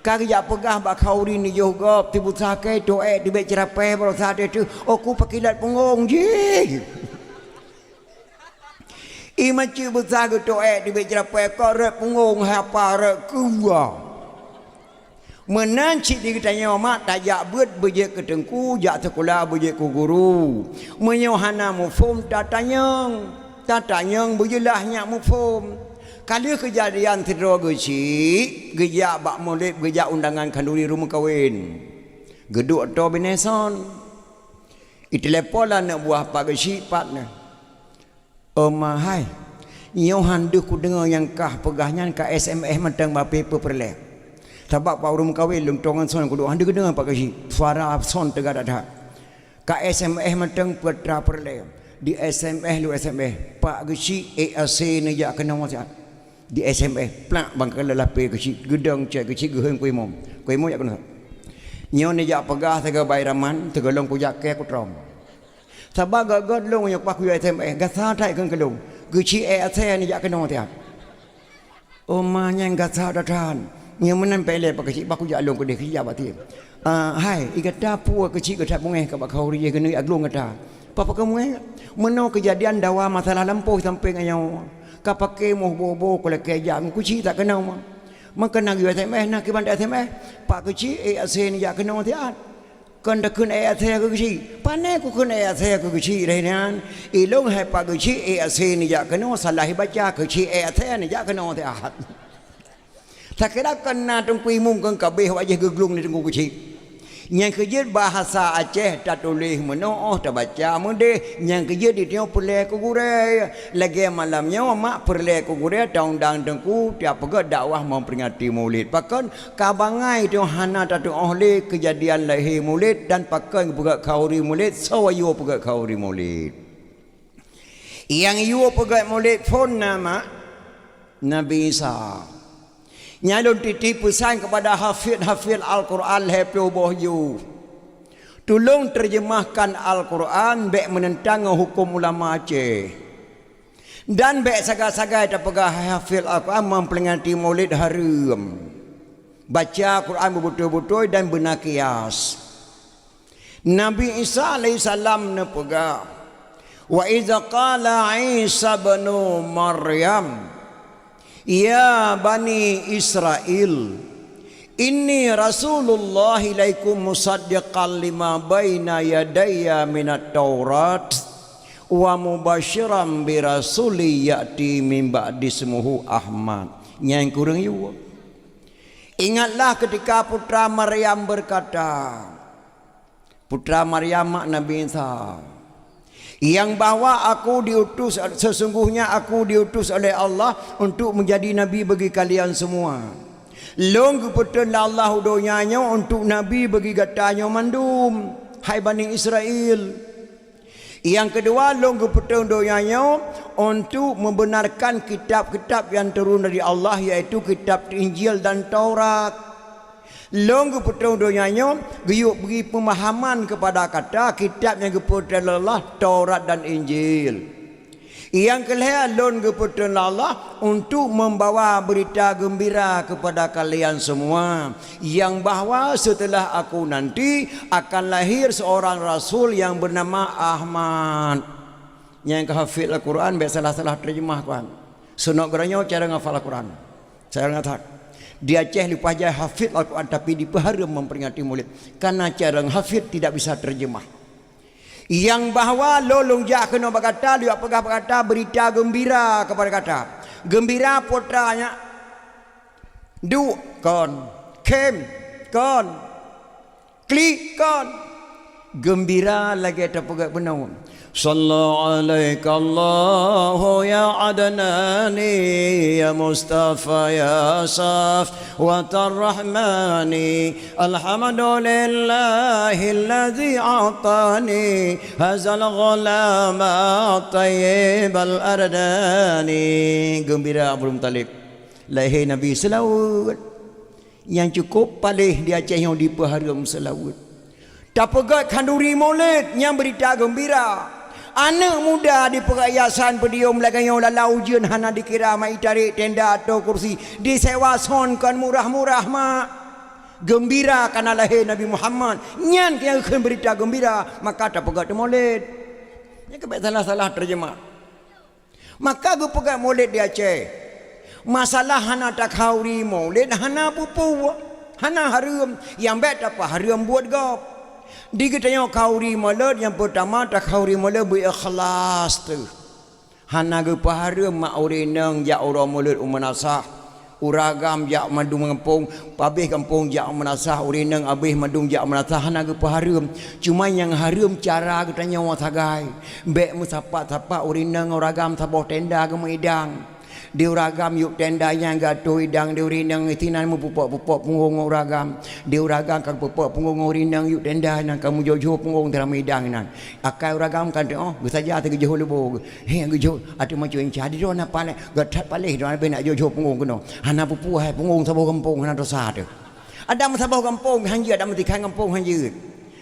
Ka geujak peugah bak khauri neujôh gob teubusa kée toh ék teubiet ceurapée baroesa teuh, oh ku pakilot punggong jih. I maceuek beusa geutoh ék teubiet ceurapée kok rot punggong hapa rot keue. Meunan cit di geutanyoe mak tajak beuet beujeuet keu teungku, jak sikula beujeuet keu guru. Meunyoe hana muphom tatanyong, tatanyong beujeulaih nyak muphom. Ka lheueh keujadian sidroe geuchik geujak bak mulod geujak undangan khanduri rumoh kawen. Geuduek ateueh binéh son. Itelepon lé aneuk buah pak geuchik pat nyan. Oma hai, nyoe han deuh kudeungoe nyang kah peugah nyan ka S M S mantong bak P P peureulée. Sabab bak ureuëng meukawen lôn tueng ngon son kuduek han deuh kudeungoe pak geuchik. Suara son teuga that-that. Ka S M S mantong peue atra peureulée. Di S M S lôn S M S, pak geuchik A C neujak keunoe siat. Di S M S, plak bang keuleulape geuchik geudong cek geuchik geuheun kuimum. Kuimum jak keunoe. Nyoe neujak peugah sagai bai raman, teugohlom kujak kée kutrom. Sabab gét-gét lôn nyang paku S M S, gasa that keu keulôn. Geuchik ék asée neujak keunoe tiat. Oma nyang gasa that-that. Nyang meunan pék lé pak geuchik, bah kujak lôn keudeh, kujak bak tieb. Ah, hai, i gata peue geuchik gata beungéh ka bak khauri jih keuneuk aglong gata. Papa kamoe, meunoe keujadian dawa masalah lampôh sampoe ngon nyoe. Ka paké moh boh-boh kulakée jak ngon geuchik tak keunoe. Maka na geuyue S M S, na kiban S M S. Pak geuchik ék asée neujak keunoe tiat. Kon takheun ék asée keu geuchik. Pane kukheun ék asée keu geuchik lheueh nyan. Ilôn hai pak geuchik ék asée neujak keunoe salah ibaca geuchik ék asée neujak keunoe siat. Takira kon na teungku imum kon kabeh wajéh geuglong di teungku geuchik. Nyang keujeuet bahasa Aceh tatuléh meunoe tabaca meudeh, nyang keujeuet di tanyoe peureulée keu gurée. Lagée malam nyoe mak peureulée keu gurée taundang teungku tiap peugét dakwah memperingati Maulid. Pakon Ka bangai teungoh hana tatuoh lé keujadian lahé Maulid dan pakon geupeugét khauri Maulid, soe yue peugét khauri Maulid. Nyang yue peugét Maulid phon na mak Nabi Isa. Nyan lôn titip peusan keupada hafid-hafid Al-Qur'an lhée ploh boh ju. Tulông terjemahkan Al-Qur'an bék meunentang ngon huköm ulama Aceh. Dan bék sagai-sagai tapeugah hai hafid Al-Qur'an memperingati Maulid hareuem. Baca Al-Qur'an beubeutôi-beutôi dan beuna kias. Nabi Isa alaihissalam neupeugah, "Wa idza qala Isa ibnu Maryam, ya bani Israil, inni rasulullah ilaikum musaddiqan lima baina yadayya minat Taurat wa mubasyiran bi rasuli ya'ti min ba'di ismuhu Ahmad." Nyang kureueng yue. Ingatlah ketika putra Maryam berkata, putra Maryam mak Nabi Isa, yang bahwa aku diutus, sesungguhnya aku diutus oleh Allah untuk menjadi nabi bagi kalian semua. Lôn geupeutrön lé Allah u donya nyoe untuk nabi bagi gata nyoe mandum, hai Bani Israel. Nyang keudua, lôn geupeutrön donya nyoe untuk membenarkan kitab-kitab yang turun dari Allah, yaitu kitab Injil dan Taurat. Lôn geupeutrön donya nyoe geuyue bri peumahaman keupada gata kitab nyang geupeutrön lé Allah, Taurat dan Injil. Nyang keulhée, lôn geupeutrön lé Allah untuk membawa berita gembira kepada kalian semua, yang bahwa setelah aku nanti akan lahir seorang rasul yang bernama Ahmad. Nyang ka hafid Al-Qur'an bék salah-salah terjemah Qur'an. Sunok geuranyoe cara ngafal Al-Qur'an. Cara ngatat. Di Aceh leupah jai hafid Al-Qur'an tapi dipeuhareuem memperingati Maulid. Karena cara hafid tidak bisa terjemah. Nyang bahwa lôn lôn jak keunoe bak gata, lôn jak peugah bak gata berita gembira kepada gata. Gembira putra nyak Duek kon, khém kon, klik kon. Geumbira lagée tapeugét bunoe. Salla alaika Allahu ya Adnani, ya Mustafa, ya Safwatar Rahmani. Alhamdulillahilladzi a'tani hazal ghulama tayyibal ardani. Geumbira Abdul Muthalib. Lahé Nabi seulaweuet. Nyang cukôp paléh di Aceh nyoe dipeuhareuem seulaweuet. Tapeugét khanduri Maulid nyang beurita geumbira. Aneuëk muda dipeugét yasan podium lagée nyoe lala ujeuen hana dikira, mak itarek tenda atau kursi, disewa sound kon murah-murah, mak. Geumbira kana lahé Nabi Muhammad, nyan nyang kheun beurita geumbira, maka tapeugét Maulid. Nyan keuh bék salah-salah teujeumah. Maka geupeugah Maulid di Aceh. Masalah hana takhauri Maulid hana peue-peue, hana hareuem, nyang bék tapeuhareuem buet gob. Di geutanyoe khauri Maulid nyang peutama takhauri Maulid beu ikhlas teuh. Hana geupeuhareuem mak ureuëng inong jak uroe Maulid u meunasah. Ureuëng agam jak mandum gampông, abéh gampông jak meunasah, ureuëng inong abéh mandum jak meunasah, hana geupeuhareuem. Cuma nyang hareuem cara geutanyoe sagai. Bék meusapat-sapat ureuëng inong ureuëng agam saboh tenda geumeuidang. Di ureuëng agam yub tenda nyang geuatoe idang di ureuëng inong, sinan meupupok-pupok punggong ureuëng agam. Di ureuëng agam ka geupupok punggong ureuëng inong yub tenda nyan ka meujôh-jôh punggong di ramé idang nyan. Akai ureuëng agam ka teuôh, geusaja teuh geujôh leubo. He geujôh, ateueh macu inca di droe na paleng, geutat paléh droe na beu nak jôh-jôh punggong keunoe. Hana peue-peue hai punggong saboh gampông hana desya teuh. Adak meusaboh gampông han jeuet, adak meutikhan gampông han jeuet.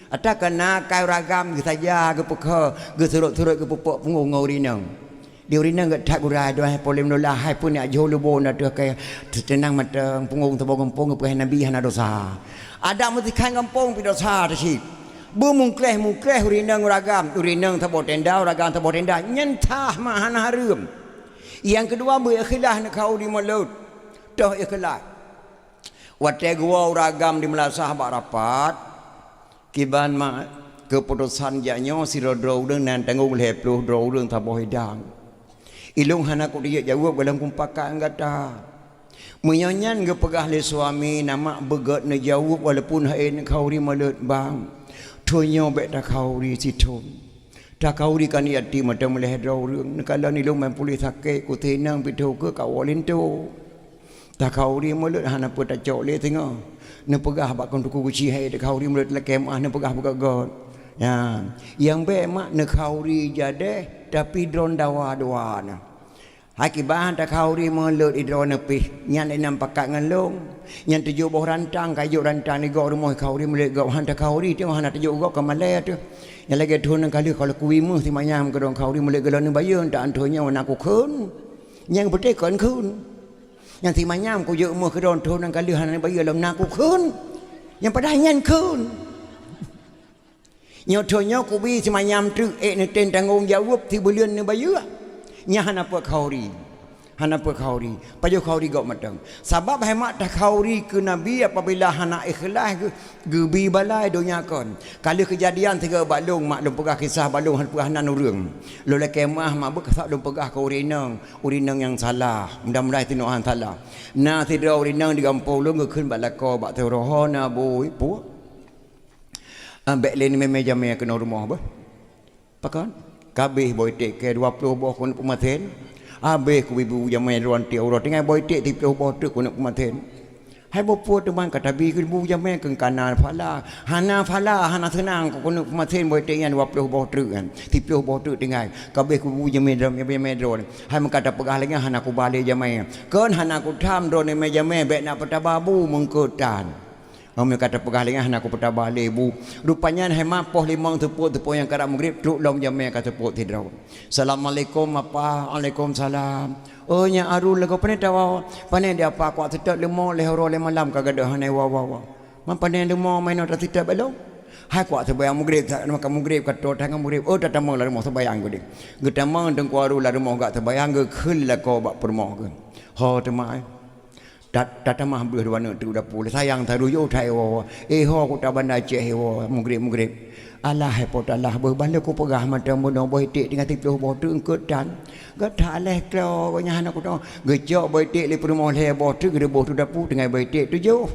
Ata keuna akai ureuëng agam geusaja geupeukhe, geusurot-surot geupupok punggong ngon ureuëng inong. Di ureuëng inong geutat geurai droe hai polém lola hai pun nak jôh leubo na teuh kai teunang mantong punggong saboh gampông geupeuhai Nabi hana desya. Adak meutikhan gampông pih desya teuh cit. Beumungkléh-mungkléh ureuëng inong ureuëng agam, ureuëng inong saboh tenda, ureuëng agam saboh tenda, nyan that mak hana hareuem. Nyang keudua beu ikhlas neukhauri Maulid, toh ikhlas. Watée geuwoe ureuëng agam di meulasah bak rapat, kiban mak keuputosan jak nyoe sidroe-droe ureuëng na tanggong lhée ploh droe ureuëng saboh idang. Ilôn hana kujeuet jaweueb gohlom kupakat ngon gata. Meunyoe nyan geupeugah lé suami, na mak beugét neujaweueb walaupun hase neukhauri Maulid bang. Thon nyoe bék takhauri sithon. Takhauri kaniet até mata meulhée droe ureuëng. Neukalon ilôn ban puléh sakét, kutéh inong pih tho keuh ka woe linto. Takhauri Maulid hana peue tacok lé singoh. Neupeugah bak kong tuku guci hai takhauri Maulid lakée meuah neupeugah beugét-gét. Ya, nyang bék mak neukhauri jadeh tapi droen dawa dua na. Akibat takhauri Maulid droeneuh pih nyan inong pakat ngon lôn. Nyan tujoh boh rantang, kajok rantang di gok rumoh khauri Maulid gok han takhauri teuh hana tujoh gok ka malée teuh. Nyang lagée thon nyang ka lheueh ka lôn kuwi meuh simanyam keudroe khauri Maulid gohlom neubayeue tak antoh nyoe na kukheun. Nyang beutôi kon kheun. Nyang simanyam kujok meuh keudroe thon nyang ka lheueh hana neubayeue lom na kukheun. Nyang padahai nyan kheun. Nyoe thon nyoe kubi simanyam treuk ék neutem tanggong jaweueb sibuleuen neubayeue. Nyan hana peue khauri. Hana peue khauri. Pajoh khauri gok mantong. Sabab hai mak takhauri keu Nabi apabila hana ikhlas geu-, geubi balai donya kon. Ka lheueh keujadian sigoe bak lôn, mak lôn peugah kisah bak lôn hana peue hana ureuëng. Lôn lakée meuah mak beukasab lôn peugah keu ureuëng inong, ureuëng inong nyang salah. Mudah-mudahan tinoh han salah. Na sidroe ureuëng inong di gampông lôn geukheun bak lakoe bak teuroho na bui puek. Ah, bék lé neumé-mé jamé keunoe rumoh beuh. Pakon? Kabéh boh iték keu dua ploh boh keuneuk peumaten. Habéh kubi bu jamé droe anti uroe tinggai boh iték siploh boh treuk keuneuk peumaten. Hai boh peue teuma ka tabi keu bu jamé keu kana phala. Hana phala, hana seunang keu keuneuk peumaten boh iték nyan dua ploh boh treuk nyan. Siploh boh treuk tinggai. Kabéh kubi bu jamé droe, jamé droe. Hai meuka tapeugah lagée nyan hana kuba lé jamé. Kon hana kutham droe neumé jamé bék na peutaba bu meungkeutan. Meunyoe ka tapeugah lé nyan hana kupeutaba lé bu. Rupanya hai mak poh limong teupot-teupot nyang karab mugrib trok lom jamé ka teupot sidroe. Assalamualaikum apa? Waalaikumsalam. Oh nyak Arul lagoe pane tawoe? Pane di apa kuak seutôt leumo lhée uroe lhée malam ka gadôh hana woe-woe. Man pane leumo meunoe taseutôt bak lôn? Hai kuak seubayang mugrib, sa-, maka mugrib ka trok tangai mugrib. Oh tatamong lam rumoh seubayang geude. Geutamong Teungku Arul lam rumoh gak seubayang geukheun lakoe bak peurumoh geuh. Ho teuma ai. Ta-, tatamah beuh dua aneuk teuk u dapu. Sayang taruyoh that iwoe. Eh, ho kuta Banda Aceh iwoe, mugreb-mugreb. Alah, hai po talah beuh, ban lé kupeugah mantong bunoe boh iték tinggai siplôh boh teuk eungkôt tan. Gata aléh klo geuh nyan hana kuto. Geucok boh iték lé peurumoh lhèe boh teuk, geureuboh teuk u dapu, tinggai boh iték tujoh.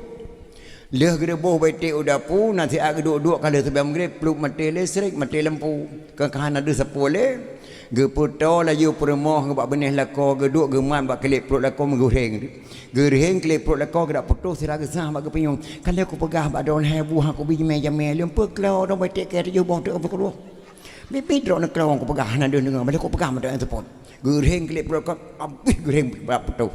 Lheueh geureuboh boh iték u dapu, na siat geuduek-duek ka lheueh seubab mugreb, plup maté listrik, maté lampu. Ka, ka hana deuh sapeue lé. Geupeutoe laju peurumoh bak binéh lakoe, geuduek geumat bak kilét pruet lakoe, meugeurheng. Geurheng kilét pruet lakoe, geudak putôh sira geusah bak geupinyueng. Ka lheueh kupeugah bak droeneuh hai buah kubi jamé-jamé, lôn peuklo droeneuh boh iték kèe tujoh boh teuk peukeureuh. Biet-biet droeneuh klo kupeugah hana deuh deungö, ban lé kupeugah mantong seupôt. Geurheng kilét pruet lakoe, abéh geurheng bak putôh.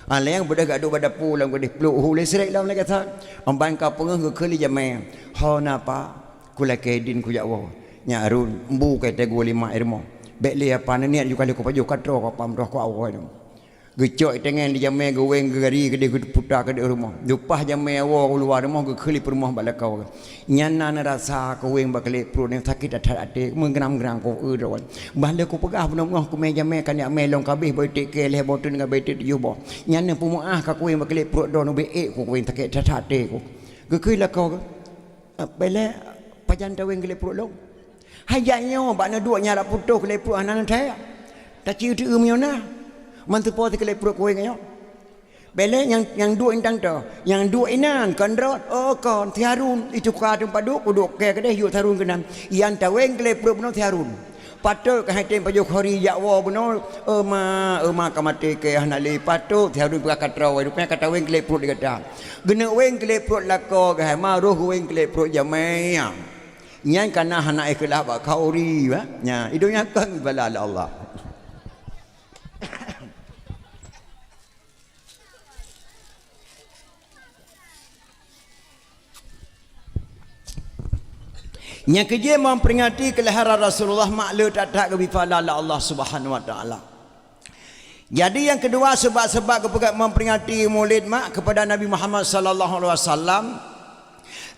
Ah, lheueh nyan beudôh geuduek bak dapu lom geudeh pluek hu listrik lom lagèe that. Ban ka peungeuh geukheun lé jamé. Ho na pa, kulakèe dien kujak woe. Nyak Harun, mbu kai teugu lima i rumoh. Bèk lé apa neuniet ju ka lheueh kupajoh ka troh ka pam troh ku awoe nyoe. Geucok itangen di jamé geuwéng geugari keudeh geuputa keudeh rumoh. Leupah jamé awoe u luwa rumoh geukheun lé peurumoh bak lakoe. Nyan na neurasa kuwéng bak kilét pruet nyan sakét that-that até, meugeurang-geurang ku eu droe. Ban lé kupeugah bunoe-bunoe kumè jamé ka nyak mè lôn kabéh boh iték kèe lhèe boh teuk ngon boh iték tujoh boh. Nyan neupeumeuáh ka kuwéng bak kilét pruet droeneuh bèk ék ku kuwéng sakét that-that até ku. Geukheun lakoe geuh. Ah, bèk lé pajan tawéng kilét pruet lôn. Hai jak nyoe bak neuduek nyan rak putôh kilét pruet hana neuthèe. Taci teu-eu meunyoe na. Man teupo sikilét pruet kuwéng nyoe. Bèk lé nyang, nyang duek intan toh. Nyang duek inan kon rot. Oh kon, si Harun. Ituka teumpat duek, kuduek kèe keudeh yue si Harun keunan. Yan tawéng kilét pruet bunoe si Harun. Patôt keuh hai tem pajoh khori jak woe bunoe. Euma, euma ka maté kèe hana lé. Patôt si Harun peugah ka troh, rupanya ka tawéng kilét pruet di gata. Geuneuk wéng kilét pruet lakoe geuh hai ma roh geuwéng kilét pruet jamé. Nyan kana hana ikhlaih bak khori, ba? Nya, i donya kon bala lé Allah. Nyang keujeuet memperingati kelahiran Rasulullah mak le that-that geubri pahala lé Allah Subhanahu wa Taala. Jadi nyang keudua, sebab-sebab geupeugah memperingati Maulid mak kepada Nabi Muhammad sallallahu alaihi wasallam,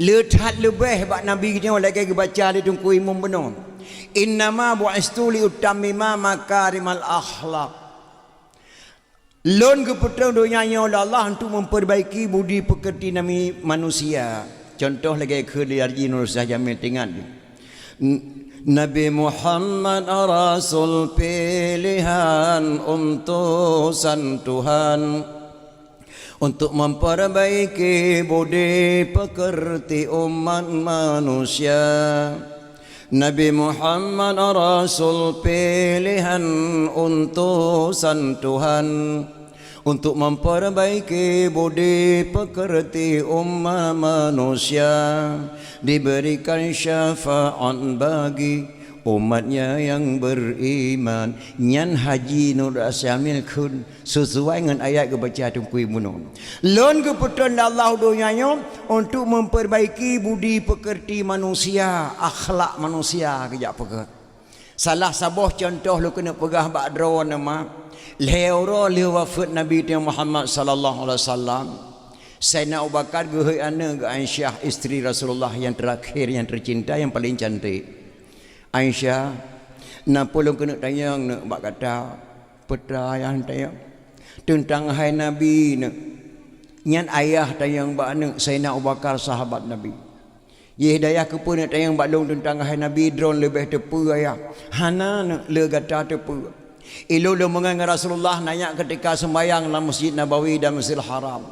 le that leubeh bak Nabi nyoe lagèe geubaca lé Teungku Imum bunoe, "Innama bu'istu liutammima makarimal akhlak." Lôn geupeutrön donya nyoe lé Allah untuk memperbaiki budi peukeuti nami manusia. Contoh lagèe kheun lé Haji Nur Syah Jamil, teuingat. N-, Nabi Muhammad rasul pilihan utusan Tuhan untuk memperbaiki budi peukeuti umat manusia. Nabi Muhammad rasul pilihan utusan Tuhan untuk memperbaiki budi peukeuti umat manusia, diberikan syafaat bagi umatnya yang beriman. Nyan Haji Nur Syah Jamil kheun sesuai ngon ayat geubaca Teungku Imum bunoe. Lôn geupeutrön lé Allah u donya nyoe untuk memperbaiki budi peukeuti manusia, akhlak manusia geujak peugah. Salah saboh contoh lôn keuneuk peugah bak droeneuh mak, lhèe uroe lheueh wafeuet Nabi teuh Muhammad sallallahu alaihi wasallam, Saidina Abu Bakar geuhôi aneuk geuh Aisyah, istri Rasulullah yang terakhir, yang tercinta, yang paling cantik. Aisyah, na peue lôn keuneuk tanyong neuk bak gata? Peue treuk ayah tanyong? Teuntang hai Nabi neuk. Nyan ayah tanyong bak aneuk, Saidina Abu Bakar sahabat Nabi. Yeh dayah keupeue neuk tanyong bak lôn teuntang hai Nabi, droen leubeh teupeue ayah? Hana neuk, le gata teupeue. Ilôn lôn meungon ngon Rasulullah nanya keutika seumbahyang lam Masjid Nabawi dan Masjidil Haram.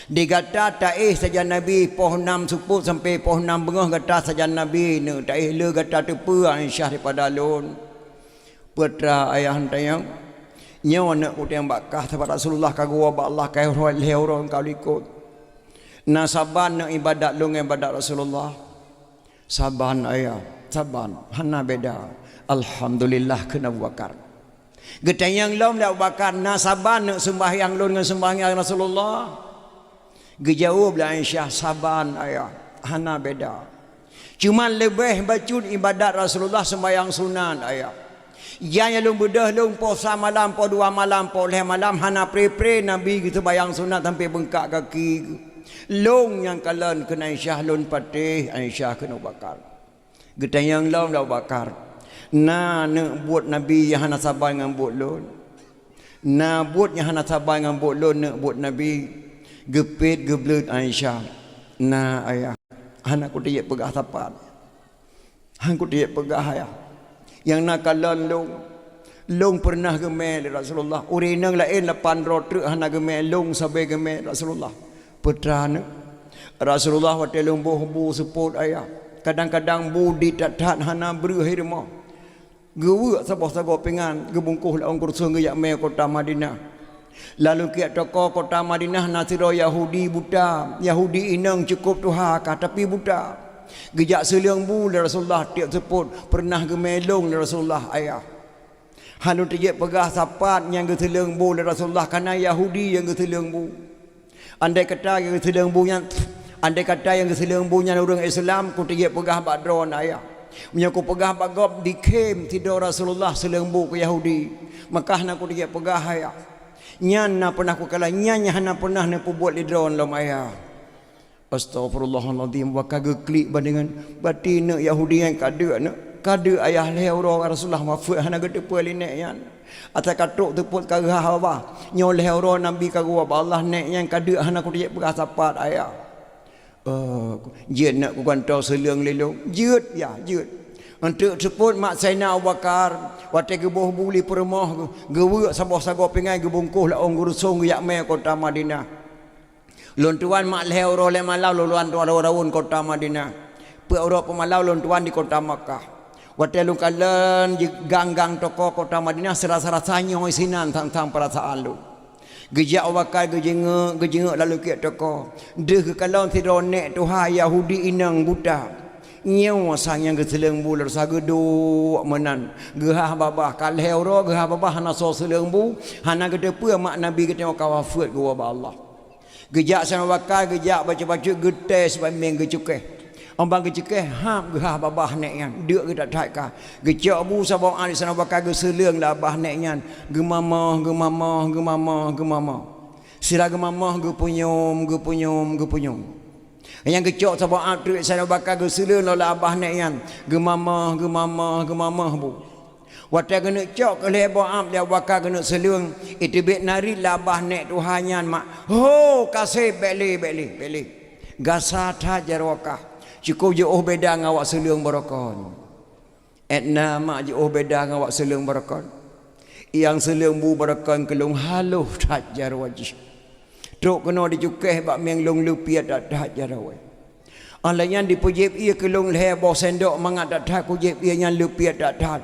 Di gata taéh sajan Nabi poh nam seupôt sampoe poh nam beungoh gata sajan Nabi neuk taéh, le gata teupeue Aisyah daripada lôn? Peue treuk ayah tanyong? Nyoe neuk kutanyong bak kah, sabab Rasulullah ka geuwoe bak Allah ka lhèe uroe ka likot. Na saban neuk ibadat lôn ngon ibadat Rasulullah? Saban ayah, saban, hana beda. Alhamdulillah, kheun Abu Bakar. Geutanyong lom lé Abu Bakar, na saban neuk seumbahyang lôn ngon seumbahyang Rasulullah? Geujaweueb lé Aisyah, saban ayah, hana beda. Cuman leubeh bacut ibadat Rasulullah seumbahyang sunat ayah. Nyang lôn beudôh lôn poh sa malam, poh dua malam, poh lhèe malam hana pre-pre Nabi geuseumbahyang sunat sampoe beungkak gaki. Lôn nyang kalon kheun Aisyah, lôn patéh Aisyah kheun Abu Bakar. Geutanyong lom lé Abu Bakar, na neuk buet Nabi nyang hana saban ngon buet lôn? Na buet nyang hana saban ngon buet lôn neuk buet Nabi? Geupet geubleuet Aisyah, "Na, Ayah, hana kuteujeuet peugah sapat. Han kuteujeuet peugah, Ayah. Nyang na kalon lôn, lôn peureunah geumè lé Rasulullah. Ureueng inong laén lapan droe treuk hana geumè, lôn sabe geumè Rasulullah." "Peue teuma?" "Rasulullah, watèe lôn boh bu seupôt, Ayah, kadang-kadang bu dit that-that hana breuh i rumoh. Geuweuek saboh sagoe pingan, geubungkôh lam ôn kureuseuen geujak mè kota Madinah. Lam leukiek toko kota Madinah na sidroe Yahudi buta, Yahudi inong cukôp tuha kah, tapi buta. Geujak seuleueng bu lé Rasulullah tiep seupôt, peureunah geumè lôn lé Rasulullah, Ayah. Han lôn teujeuet peugah sapat nyang geuseuleueng bu lé Rasulullah, kareuna Yahudi nyang geuseuleueng bu. Andai kata nyang geuseuleueng bu nyan, andai kata nyang geuseuleueng bu nyan ureueng Islam, kuteujeuet peugah bak droeneuh, Ayah. Meunyoe kupeugah bak gob, dikhém sidroe Rasulullah seuleueng bu keu Yahudi, maka hana kuteujeuet peugah, Ayah. Nyan na peunah kukalon, nyan nyang hana peunah neupeubuet lé droeneuh lom, Ayah." Astaghfirullahalazim, wa ka geuklik bandingan, "Berarti neuk Yahudi nyan ka deuk, neuk ka deuk, Ayah, lhèe uroe Rasulullah wafeuet hana geuteupeue lé nèk nyan. Asai ka trok seupôt ka geuhah babah. Nyoe lhèe uroe Nabi ka geuwoe bak Allah, nèk nyan ka deuk hana kuteujeuet peugah sapat, Ayah." "Oh, jeuet neuk kugantoe seuleueng lé lôn?" "Jeuet, Yah, jeuet." Eunteuk seupôt mak Saidina Abu Bakar, watèe geuboh bu lé peurumoh, geuweuek saboh sagoe pingan geubungkôh lam ôn kureuseuen geujak mè kota Madinah. "Lôn tuan mak lhèe uroe lhèe malam lôn tuan rawon-rawon kota Madinah. Peuet uroe peuet malam lôn tuan di kota Makkah. Watèe lôn kalon di gang-gang toko kota Madinah, seurasa-rasa nyoe sinan sang-sang peurasaan lôn." Geujak Abu Bakar geujeungeuk, geujeungeuk lam leukiek toko. Deuh geukalon sidroe nèk tuha Yahudi inong buta. Nyoe sang nyang geuseuleueng bu lé Rasulullah, geuduek meunan. Geuhah babah, ka lhèe uroe geuhah babah hana soe seuleueng bu, hana geuteupeue mak Nabi geutanyoe ka wafeuet geuwoe bak Allah. Geujak Saidina Abu Bakar, geujak bacut-bacut, geutes bak mieng geucukéh. Óh ban geucukéh, hab geuhah babah nèk nyan, deuk geuh that-that ka. Geucok bu saboh át di Saidina Abu Bakar geuseuleueng lam babah nèk nyan, geumamoh, geumamoh, geumamoh, geumamoh. Sira geumamoh, geupeunyum, geupeunyum, geupeunyum. Nyang geucok saboh át treuk Saidina Abu Bakar geuseuleueng lom lam babah nèk nyan, geumamoh, geumamoh, geumamoh bu. Watèe geuneuk cok keu lhèe boh át lé Abu Bakar geuneuk seuleueng, iteubiet narit lam babah nèk tuha nyan mak, "Ho, kaseb, bèk lé, bèk lé, bèk lé. Gasa that jaroe kah. Cukôp jiôh beda ngon awak seuleueng barokon." Ét na mak jiôh beda ngon awak seuleueng barokon. Nyang seuleueng bu barokon keu lôn halôh that jaroe jih. Trok keunoe jicukéh bak mieng lôn leupiet that-that jaroe. Óh lheueh nyan dipeujieb ié keu lôn lhèe boh sendok mangat that-that kujieb ié nyan leupiet that-that.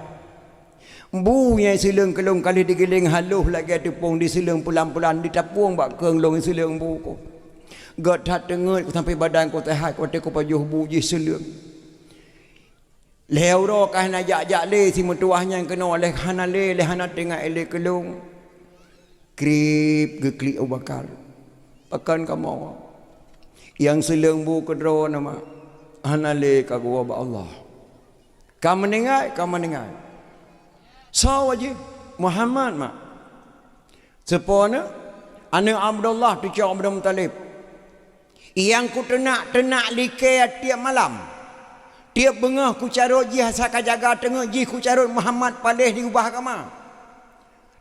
Bu nyang seuleueng keu lôn ka lheueh digiléng halôh lagèe teupông diseuleueng pulan-pulan ditapueng bak keueng lôn seuleueng bu ku. Gèt that teungeut ku sampoe badan ku seuhat watèe kupajoh bu jih seuleueng. Lhèe uroe ka hana jak-jak lé si meutuwah nyan keunoe lé hana lé, lé hana teuingat lé keu lôn. Krieb geuklik Abu Bakar. Pakon kamoe? Nyang seuleueng bu keudroe na mak, hana lé ka geuwoe bak Allah. Ka meuninggai, ka meuninggai. Soe jih? Muhammad mak. Soe po na? Aneuk Abdullah, cucu Abdul Muthalib. Nyang kuteunak-teunak likèe tiep malam. Tiep beungoh kucarôt jih asai ka jaga teungeut jih kucarôt Muhammad paléh di ubah agama.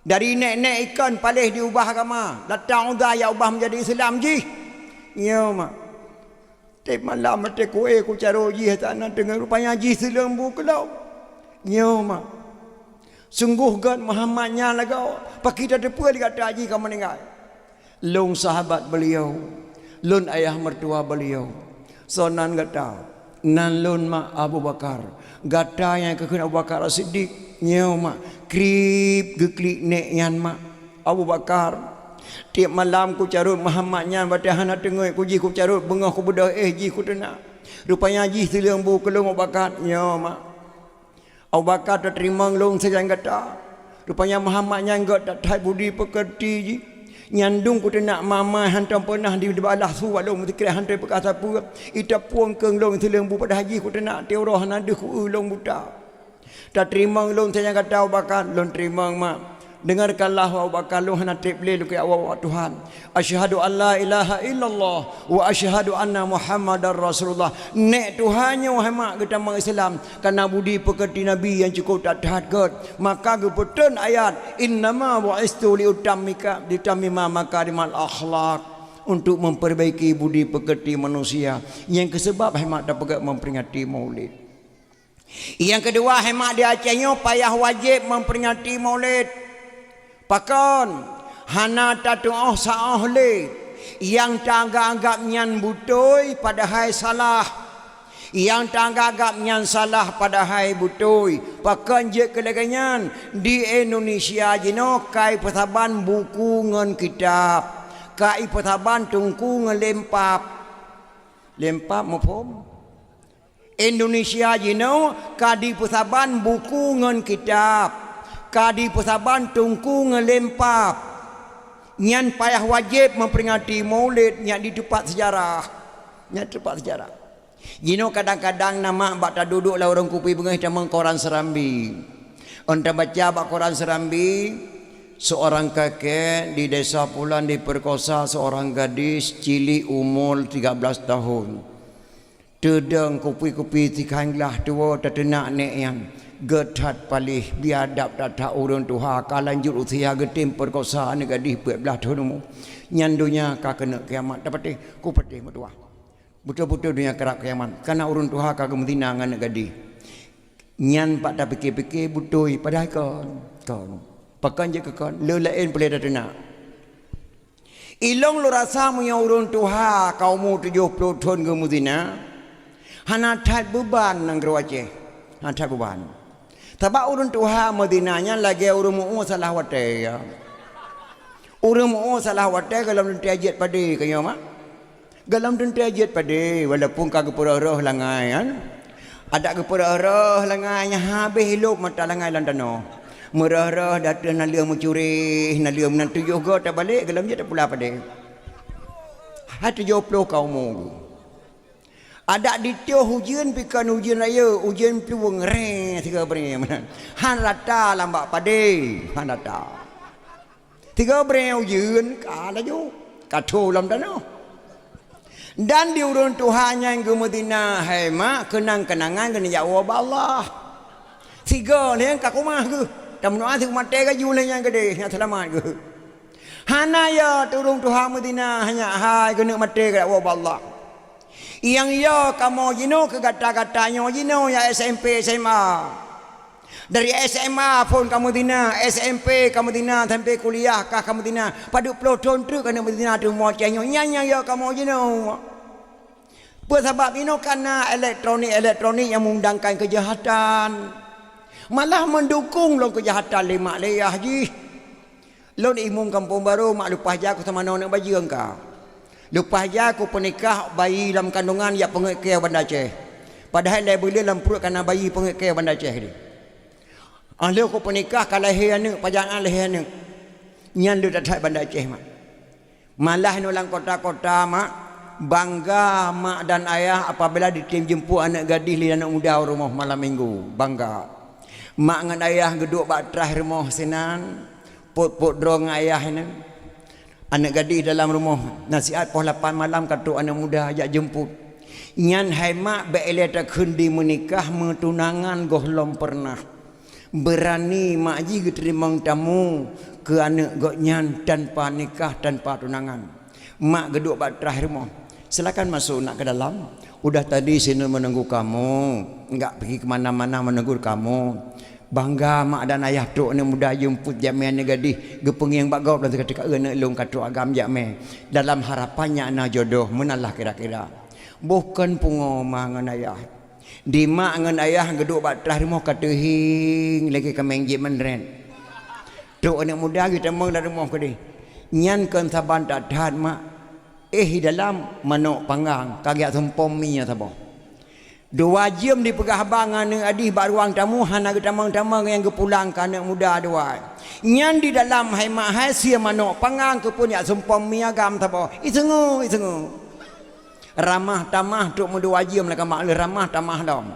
Dari nèk-nèk ikon paléh di ubah agama. Lata Uzza jak ubah meujadi Islam jih. Nyoe mak. Tiep malam watèe kué kucarôt jih asai na teungeut rupanya jih seuleueng bu keu lôn. Nyoe mak. Sunggoh gèt Muhammad nyan lagoe, pakri tateupeue lé gata jih ka meuninggai. Lôn sahabat beliau, lôn ayah meutuwa beliau. Soe nan gata? Nan lôn mak Abu Bakar. Gata nyang geukheun Abu Bakar As-Siddiq. Nyoe mak, krieb geuklik nèk nyan mak. Abu Bakar, tiep malam kucarôt Muhammad nyan watèe hana teungeut ku jih kucarôt beungoh kubeudôh éh jih kuteunak. Rupanya jih seuleueng bu keu lôn Abu Bakar. Nyoe mak. Abu Bakar tateurimong lôn sajan gata. Rupanya Muhammad nyan gèt that-that budi peukeurti jih. Nyan dum kuteunak mama hantom peunah di, dibalah su bak lôn meusikrek hantom peugah sapeue. Itapueng keueng lôn seuleueng bu padahai jih kuteunak tiep uroe hana deuh ku-eu lôn buta. Tateurimong lôn sajan gata Abu Bakar, lôn teurimong mak. Dengarkanlah Abu Bakar, lôn hana treb lé lôn keu awak Tuhan. Asyhadu an la ilaha illallah wa asyhadu anna Muhammadar Rasulullah. Nèk Tuhan nyoe hai mak geutamong Islam, kareuna budi peukeurti Nabi nyang cukôp that-that gèt. Maka geupeutrön ayat, "Innama bu'istu liutammika, liutammima makarimal akhlak." untuk memperbaiki budi pekerti manusia. Nyang keusabab hai mak tapeugah memperingati Maulid. Nyang keudua, hai mak di Aceh nyoe payah wajéb memperingati Maulid. Pakon? Hana tatu'oh saôh lé. Nyang taanggab-anggab nyan beutôi padahai salah. Nyang taanggab-anggab nyan salah padahai beutôi. Pakon jeuet keu lagée nyan? Di Indonesia jinoe ka ipeusaban buku ngon kitab. Ka ipeusaban teungku ngon lempap. Lempap, muphom? Indonesia jinoe ka dipeusaban buku ngon kitab, ka dipeusaban teungku ngon lempap. Nyan payah wajéb memperingati Maulid nyan di teumpat sejarah. Nyan teumpat sejarah. Jinoe kadang-kadang na mak bak taduduek lam ureuëng kupi beungoh tamong koran Serambi. Ôn tabaca bak koran Serambi, seorang kakek di desa Pulan diperkosa seorang gadis cilik umur tiga belas tahun. Teudong kupi-kupi sikhan glah tuwoe tateunak nék nyan, gét that paléh, biadab that-that ureuëng tuha ka lanjut usia geutem peurkosa aneuk gadih peuet blaih thon umu. Nyan donya ka keuneuk kiamat, tapatéh, kupatéh meutuwah. Beutôi-beutôi donya karab kiamat, kana ureuëng tuha ka geumeuzina ngon aneuk gadih. Nyan pat tapike-pike beutôi, padahai kon, kon. Pakon jeuet keu kon, le laén peulée tateunak. Ilong lôn rasa meunyoe ureuëng tuha ka umu tujoh ploh thon geumeuzina, hana that beuban nanggroe Aceh. Hana that beuban. Sabab ureuëng tuha meuzina nyan lagée ureuëng meu-uet salah watée, ya. Ureuëng meu-uet salah watée gohlom teuntée jeuet padé, ka nyoe, mak? Gohlom teuntée jeuet padé, walaupun ka geupeureuh-reuh langai, kan? Adak geupeureuh-reuh langai nyan habéh ilop mata langai lam tanoh. Meureuh-reuh dateueh naleueng meucureh, naleueng meunan tujoh goe tabalek, gohlom jeuet tapula padé. Hai tujoh ploh ka umu geuh. Adak ditôh ujeuen pih kon ujeuen rayeuk, ujeuen plueng, reng, sigoe breng meunan. Han rata lam bak padé, han rata. Sigoe breng ujeuen ka laju, ka tho lam tanoh. Dan di ureuëng tuha nyang geumeuzina hai mak keunang-keunangan geuneuk jak woe bak Allah. Sigoe lheueh ka keumah geuh, tameudoá sigoe maté gaju lheueh nyang keudeh nyang seulamat geuh. Hana ya ureuëng tuha meuzina hanya hai geuneuk maté geujak woe bak Allah. Nyang ya kamoe jinoe keu gata-gata nyoe jinoe nyang S M P, S M A. Dari S M A phon kamoe zina, S M P kamoe zina, sampai kuliah ka kamoe zina. Padub ploh thon treuk keuneuk meuzina teuma cah nyoe. Nyan nyang yo kamoe jinoe. Peue sabab inoe kana elektronik-elektronik nyang meundangkan keujahatan. Malah meundukong lom keujahatan lé mak lé yah jih. Lôn imum Kampung Barô, mak leupah jak keu sama ngon aneuk bajeueng ka. Leupah jak keu peunikah bayi lam kandongan jak peungét kèe Banda Aceh. Padahai lhèe buleuen lam pruet kana bayi peungét kèe Banda Aceh deh. Óh lheueh keu peunikah ka lahé aneuk, pajan an lahé aneuk. Nyan le that-that Banda Aceh, mak. Malah inoe lam kota-kota, mak, bangga mak dan ayah apabila ditem jeumput aneuk gadih lé aneuk muda u rumoh malam minggu. Bangga. Mak ngon ayah geuduek bak traih rumoh sinan, pôt-pôt droe ngon ayah nyan. Aneuk gadih dalam rumoh, nasihat poh lapan malam ka trok aneuk muda jak jeumput. Nyan hai mak bèk ilèe takheun di meunikah, meutunangan gohlom peureunah. Beurani mak jih geuteurimong tamu keu aneuk gobnyan tanpa nikah, tanpa tunangan. Mak geuduek bak traih rumoh. "Silakan masuk nak ke dalam. Udah tadi sinoe menunggu kamu, enggak pergi ke mana-mana menunggu kamu." Bangga mak dan ayah trok aneuk muda jeumput jamé aneuk gadih, geupeungieng bak gob lom teuka-teuka, "Eh, aneuk lôn ka trok agam jamé." Dalam harapan nyak na jodoh, meunan lah kira-kira. Boh kon pungo ma ngon ayah. Di mak ngon ayah geuduek bak traih rumoh ka teuhieng lagèe kaméng jieb meunrét. Trok aneuk muda geutamong lam rumoh keudeh. Nyan kon saban that-that mak. Eh, di dalam manok panggang, ka geujak sumpom mi nyan saboh. Dua jeuem dipeugah haba ngon aneuk adih bak ruang tamu, hana geutamong-tamong nyang geupulang keu aneuk muda dua. Nyan di dalam hai mak hai sie manok panggang keupeue jak sumpom mi agam saboh. Iseungue, iseungue. Ramah tamah trok meudua jeuem lam kama lheueh ramah tamah lom.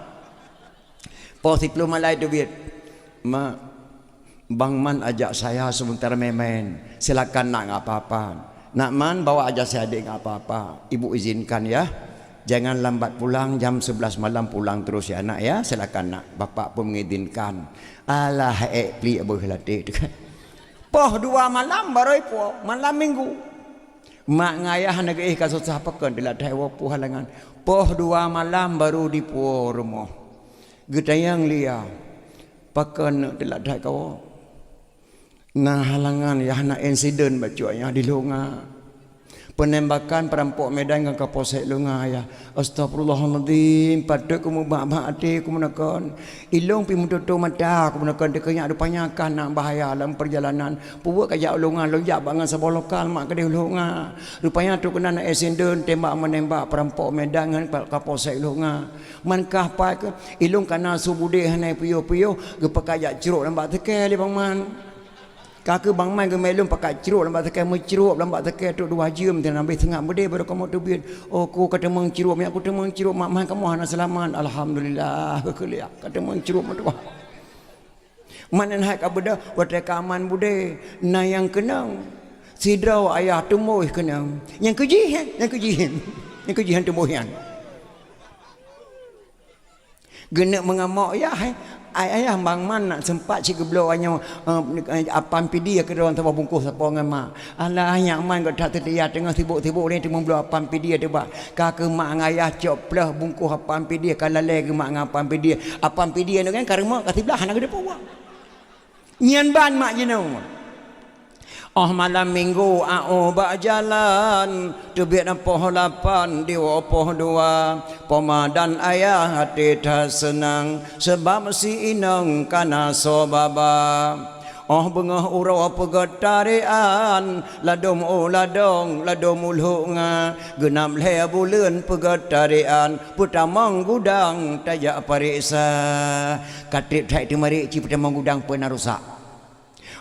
Poh siplôh malai teubiet, "Mak, Bang Man ajak saya sebentar main-main. Silakan nak, enggak apa-apa. Nak Man bawa aja si adik, enggak apa-apa. Ibu izinkan ya. Jangan lambat pulang, jam sebelas malam pulang terus ya nak ya. Silakan nak, bapak pun mengizinkan." Alah, ék pliek beuh lateh tu. Poh dua malam baru ipuwoe, malam minggu. Mak ngon ayah hana geuéh ka susah, pakon teulat that woe puwoe halangan. Poh dua malam baru dipuwoe rumoh. Geutanyong lé ayah, pakon neuk teulat that kawoe? Na halangan yah, na insiden bacut nyoe di Lhoknga. Peunembakan peurampok Medan ngon Kapolsek Lhoknga yah. Astagfirullahalazim, patot keumeubak-bak até keumeunakon. Ilôn pih meututoe mata keumeunakon, teukeunyak rupanya ka na bahaya lam peurjalanan. Peubuet kajak u Lhoknga, lôn jak bak ngon saboh lokal mak keudeh u Lhoknga. Rupanya trok keunan na insiden tembak-menembak peurampok Medan ngon Kapolsek Lhoknga. Man kah pat keuh, ilôn kana su budé hana piôh-piôh, geupeugah jak crok lam bak teuke lé Bang Man. Ka keuh Bang Man geumé lôn pakat crok lam bak teuke, meucrok lam bak teuke trok dua jeuem, dan habéh seungab budé baru kamoe teubiet. Oh, ku ka teumeung crok, meunyo ku teumeung crok, mak man kamoe hana seulamat. Alhamdulillah, keuh keuliak ka teumeung crok meutuah. Man nyan hai ka beudôh, watée ka aman budé, na nyang keunong. Sidroe ayah tumbôi keunong. Nyang keujih, eh? Nyang keujih. Nyang keujih nyang tumbôi nyan. Geuneuk meungamok yah, eh? Ai ayah Bang Man nak seumpat cit geubloe nyoe, eh, apam pidie keudroe saboh bungkôh sapo ngon mak. Alah, nyak man gata teutia teungoh sibok-sibok lé teumeubloe apam pidie teuba. Ka keuh mak ngon ayah cok ploh bungkôh apam pidie, ka lalée geuh mak ngon apam pidie. Apam pidie nyoe kan ka rumoh ka siblah hana geuteupeue. Nyan ban mak jinoe. Óh malam minggu aoh bak jalan, teubiet poh lapan diwoe poh dua. Poma dan ayah até that seunang, sabab si inong kana soe baba. Óh beungoh uroe peugét tarékan, ladôm u ladông, ladôm u Lhoknga, geunab lhée buleuen peugét tarékan, peutamong gudang tajak pareksa. Ka treb that teumarék cit peutamong gudang peue na rusak.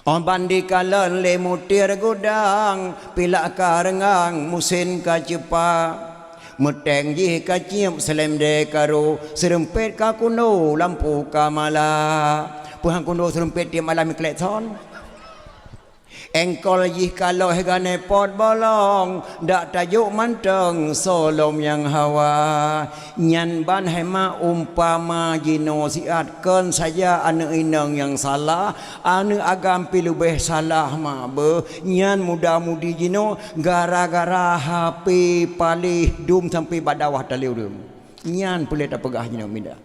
Óh ban dikalon lé mutir gudang, pilak ka reungang, musén ka ceupa. Meuténg jih ka cieb, seulendé ka ro, seureumpet ka kundo, lampu ka mala. Peue han kundo seureumpet tieb malam iklekson? Éngkol jih ka lheueh ganéh pot bolong, dak tajok mantong soe lom nyang hawa. Nyan ban hai mak umpama jinoe siat, kon saja aneuëk inong nyang salah, aneuëk agam pih leubeh salah mak beuh. Nyan muda-mudi jinoe gara-gara H P paléh dum sampoe bak dawa tali ureuëng. Nyan peureulée tapeugah jinoe mida.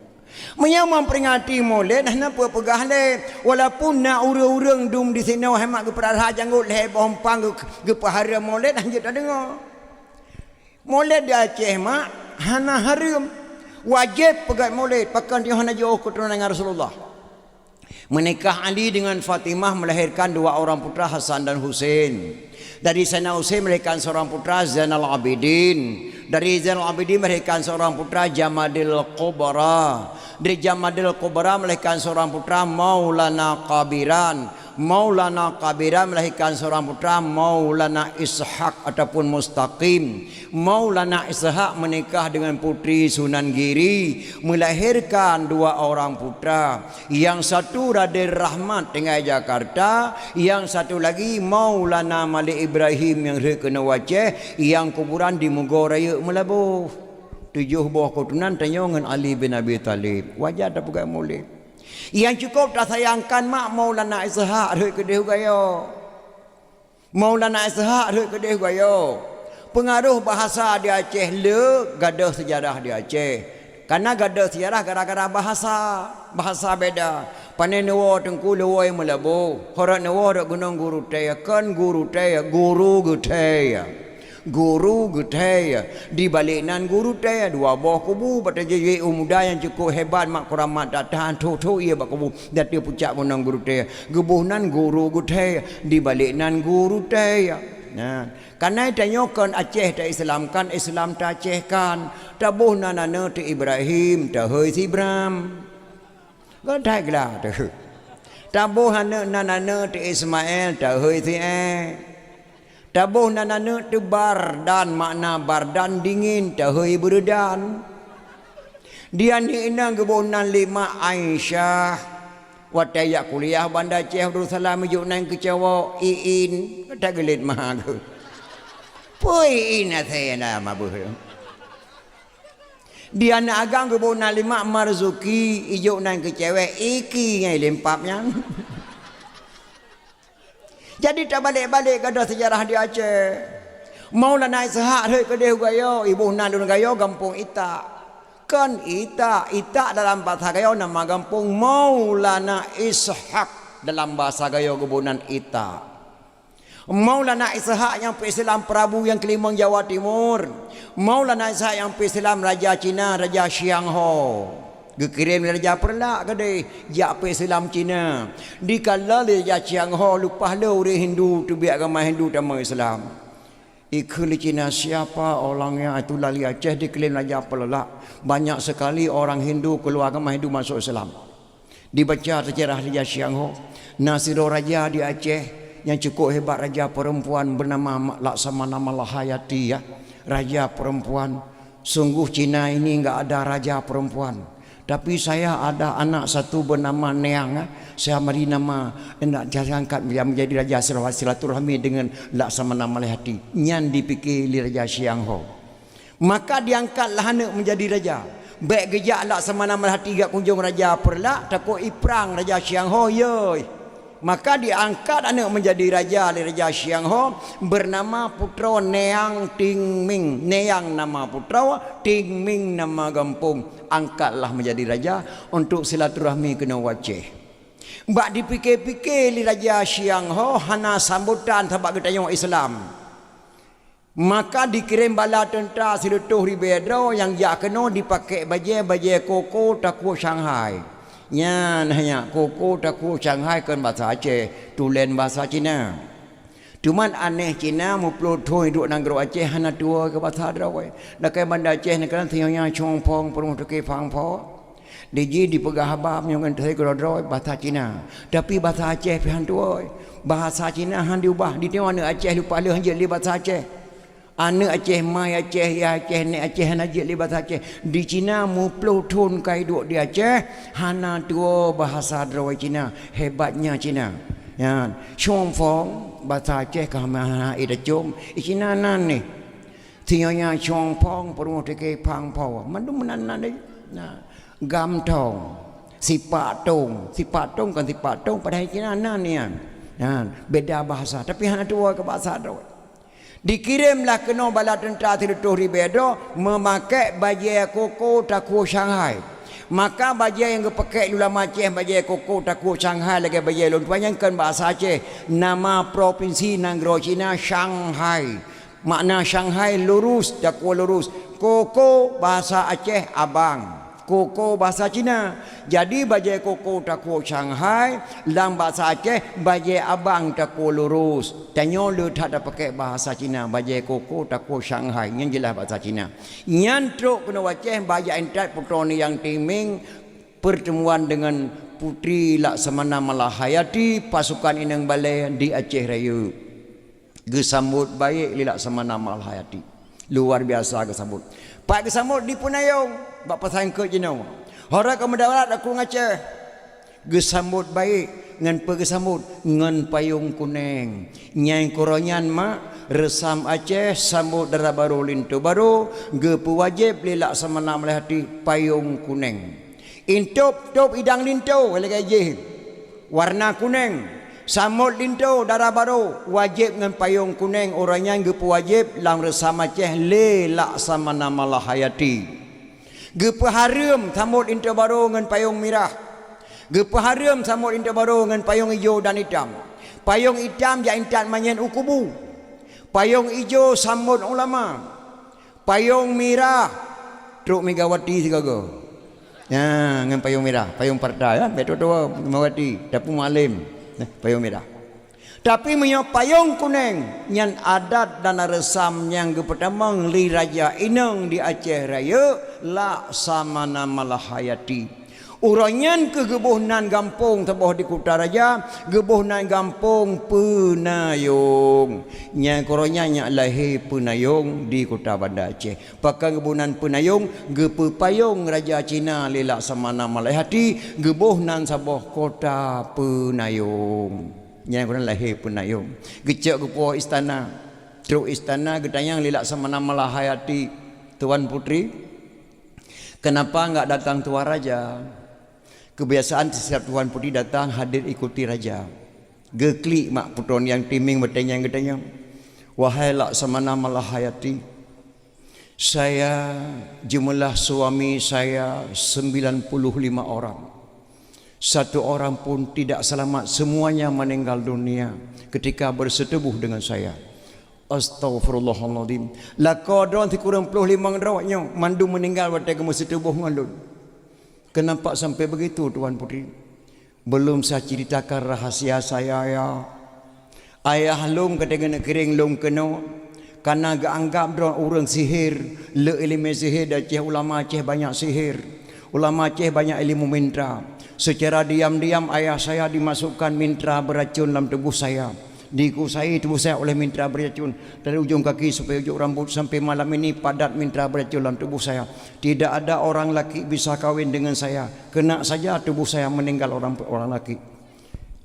Meunyoe meuperingati Maulid, hana peue peugah lé. Walaupun na ureuëng-ureuëng dum disinoe hai mak geupeurara janggot lhée boh umpang geu-, geupeuhareuem Maulid, hanjeuet tadeungoe. Maulid di Aceh mak hana hareuem. Wajéb peugét Maulid, pakon tanyoe hana jiôh keuturonan ngon Rasulullah. Menikah Ali dengan Fatimah melahirkan dua orang putra Hasan dan Husein. Dari Sayyidina Husein melahirkan seorang putra Zainal Abidin. Dari Zainal Abidin melahirkan seorang putra Jamadil Kubra. Dari Jamadil Kubra melahirkan seorang putra Maulana Kabiran. Maulana Kabiran melahirkan seorang putra Maulana Ishak ataupun Mustaqim. Maulana Ishak menikah dengan Putri Sunan Giri, melahirkan dua orang putra. Yang satu Raden Rahmat tinggai Jakarta, yang satu lagi Maulana Malik Ibrahim nyang rhot keunoe Aceh, nyang kuburan di Mugo Rayeuk Meulaboh. Tujoh boh keuturonan tanyoe ngon Ali bin Abi Thalib. Wajar tapeugah Maulid. Nyang cukup tasayangkan mak Maulana Ishak rhot keudeh u Gayo. Maulana Ishak rhot keudeh u Gayo. Peungaroh bahasa di Aceh le, gadôh seujarah di Aceh. Kana gadôh seujarah gara-gara bahasa, bahasa beda. Pane neuwoe Teungku, lé woe Meulaboh. Horot neuwoe rot gunong Guru Tée, kon Guru Tée, Guru Geuthée. Guru Geuthée. Di balek nan Guru Tée, dua boh kubu, bak tajak u muda nyang cukup hebat, mak kuramat that-that, tho-tho ie bak kubu, di ateueh pucak gunong Guru Tée. Geuboh nan Guru Geuthée, di balek nan Guru Tée. Nah, kanai tanyoe kon Aceh ta-Islamkan, Islam ta-Acehkan. Taboh nan aneuk teuh Ibrahim, tahôi si Ibram. Kon that glah teuh. Taboh aneuk nan aneuk teuh Ismail, tahôi si Eh. Taboh nan aneuk teuh Bardan, makna Bardan dingin, tahôi Beureudan. Di aneuk inong geuboh nan lé mak Aisyah. Watée jak kuliah Banda Aceh Darussalam, ijok nan keu cowok, Iin, ka tageulet ma geuh. Peue Iin asai na mabeuh. Di aneuk agam geuboh nan lé mak Marzuki, ijok nan keu cewek, Iki nyang lempap nyan. Jadi tabalek-balek gadôh seujarah di Aceh. Maulana Ishak rhot keudeh u Gayo, iboh nan lôn Gayo gampông Itak. Kon Itak, Itak dalam basa Gayo nama gampông Maulana Ishak, dalam basa Gayo geuboh nan Itak. Maulana Ishak nyang peuislam prabu nyang keulimong Jawa Timur. Maulana Ishak nyang peuislam raja Cina, raja Xiang Ho. Geukirém lé raja Peureulak keudeh jak peuislam Cina. Dikala lé raja Xiang Ho leupah le ureuëng Hindu teubiet agama Hindu tamong Islam. Ikheun lé Cina, "Siapa orang yang itu dari Aceh diklaim Raja Peureulak? Banyak sekali orang Hindu keluar agama Hindu masuk Islam." Dibaca seujarah Raja Xiang Ho, na sidroe raja di Aceh nyang cukup hebat, raja perempuan bernama Ma-, Laksamana Malahayati, ya. Raja perempuan, sungguh Cina ini enggak ada raja perempuan. Tapi saya ada anak satu bernama Neang, eh. Saya beri nama, nak saya angkat dia menjadi raja sila-, silaturahmi dengan Laksamana Malahayati. Nyan dipikir lé Raja Xiang Ho. Maka diangkatlah aneuk menjadi raja. Bèk geujak Laksamana Malahayati jak kunjong Raja Peureulak, takot iprang Raja Xiang Ho, yoi. Maka diangkat aneuk menjadi raja lé Raja Xiang Ho, bernama putroe Neang Ting Ming. Neang nama putroe, Ting Ming nama gampông. Angkatlah menjadi raja untuk silaturahmi keunoe u Aceh. Bak dipike-pike lé Raja Xiang Ho hana sambotan sabab geutanyoe Islam. Maka dikirém bala teuntra sireutôh ribèe droe nyang jak keunoe dipakèk bajèe, bajèe koko takue Shanghai. Nyan hanya koko takue Shanghai kon basa Aceh, tulen basa Cina. Teuma aneh Cina meuploh thon duek nanggroe Aceh hana tuwoe keu basa droe. Lakèe Banda Aceh neukalon sinyoe nyan Chong Phong peurumoh teuke Fang Fo. Di jih dipeugah haba meunyoe ngon teuhôi keudroe-droe basa Cina. Tapi basa Aceh pih han tuwoe. Bahasa Cina han diubah. Di tanyoe aneuk Aceh leupah lheueh han jeuet lé basa Aceh. Aneuk Aceh, mai Aceh, yah Aceh, nèk Aceh hana jeuet lé basa Aceh. Di Cina meuploh thon kai duek di Aceh, hana tuwoe bahasa droe Cina. Hebatnya Cina. Nyan, Chong Phong, basa Aceh ka hana, hana itacôm. Di Cina nan nih. Sinyoe nyan Chong Phong, peurumoh teuke Fang Fo. Mandum meunan nan deh. Nah, Gam Thong, Sipak Tong. Sipak Tong kon Sipak Tong, padahai Cina nan nyan. Nah, beda bahasa, tapi hana tuwoe keu bahasa droe. Dikirémlah keunoe bala teuntra sireutôh ribèe droe meumakèk bajèe koko takue Shanghai. Maka bajèe nyang geupakèk lé ulama Aceh, bajèe koko takue Shanghai lagèe bajèe lôn tuan nyan kon bahasa Aceh. Nama propinsi nanggroe Cina Shanghai. Makna Shanghai lurus, takue lurus. Koko bahasa Aceh abang. Koko bahasa Cina. Jadi bajèe koko takue Shanghai, lam bahasa Aceh bajèe abang takue lurus. Tanyoe le that tapakèk bahasa Cina, bajèe koko takue Shanghai. Nyan jeulaih bahasa Cina. Nyan trok keunoe u Aceh bak jak intat putroe Neang Ting Ming pertemuan dengan Putri Laksamana Malahayati, pasukan inong balèe di Aceh Rayeuk. Geusambot baik lé Laksamana Malahayati. Luar biasa geusambot. Pat geusambot di Peunayong, bak pasan keu jinoe. Hora ka meudarat aku ngaceh. Geusambot baik ngon peue geusambot, ngon payong kuneng. Nyang keuroe nyan mak reusam Aceh sambot dara barô linto barô geupeuwajéb lé Laksamana Malahayati payong kuneng. Intop-top idang linto lagèe jih. Warna kuneng, samot linto dara barô, wajéb ngon payong kuneng, uroe nyan geupeuwajéb lam reusam Aceh lé Laksamana Malahayati. Geupeuhareuem samot linto barô ngon payong mirah. Geupeuhareuem samot linto barô ngon payong ijo dan itam. Payong itam jak intat manyét u kubu. Payong ijo samot ulama. Payong mirah, trok Megawati sigoe-goe. Ya, ngon payong mirah, payong partai, ya, bèk tuwoe-tuwoe Megawati, tapi mualem. Nah, payong mirah. Tapi meunyoe payong kuneng, nyan adat dan reusam nyang geupeutamong lé raja inong di Aceh Rayeuk, Laksamana Malahayati. Uroe nyan keuh geuboh nan gampông saboh di Kuta Raja, geuboh nan gampông Peunayong. Nyang keuroe nyan nyak lahé Peunayong di Kuta Banda Aceh. Pakon geuboh nan Peunayong, geupeupayong Raja Cina lé Laksamana Malahayati, geuboh nan saboh Kota Peunayong. Nyang keuroe nyan lahé Peunayong. Geucok geupuwoe istana. Trok istana geutanyong lé Laksamana Malahayati, "Tuan Putri, kenapa enggak datang tuan raja? Kebiasaan setiap tuan putri datang hadir ikuti raja." Geuklik mak putroe Neang Ting Ming meutanyong geutanyong. Wahai Laksamana Malahayati, saya, jumlah suami saya sembilan puluh lima orang. Satu orang pun tidak selamat, semuanya meninggal dunia ketika bersetubuh dengan saya. Astaghfirullahaladzim. Lakoe droe sikureueng ploh limong droe nyoe, mandum meninggal watée geumeusetuboh ngon lôn. Kenapa sampai begitu, Tuan Putri? Belum saya ceritakan rahasia saya, ya. Ayah lôn keudeh neukireng lôn keunoe, karena geuanggab droe ureuëng sihir, le iéleumé sihir, dan Aceh, ulama Aceh banyak sihir. Ulama Aceh banyak ilmu mintra. Secara diam-diam ayah saya dimasukkan mintra beracun dalam tubuh saya. Dikuasai tubuh saya oleh mintra beracun dari ujung kaki sampai ujung rambut, sampai malam ini padat mintra beracun dalam tubuh saya. Tidak ada orang laki bisa kawin dengan saya. Kena saja tubuh saya meninggal orang, orang laki.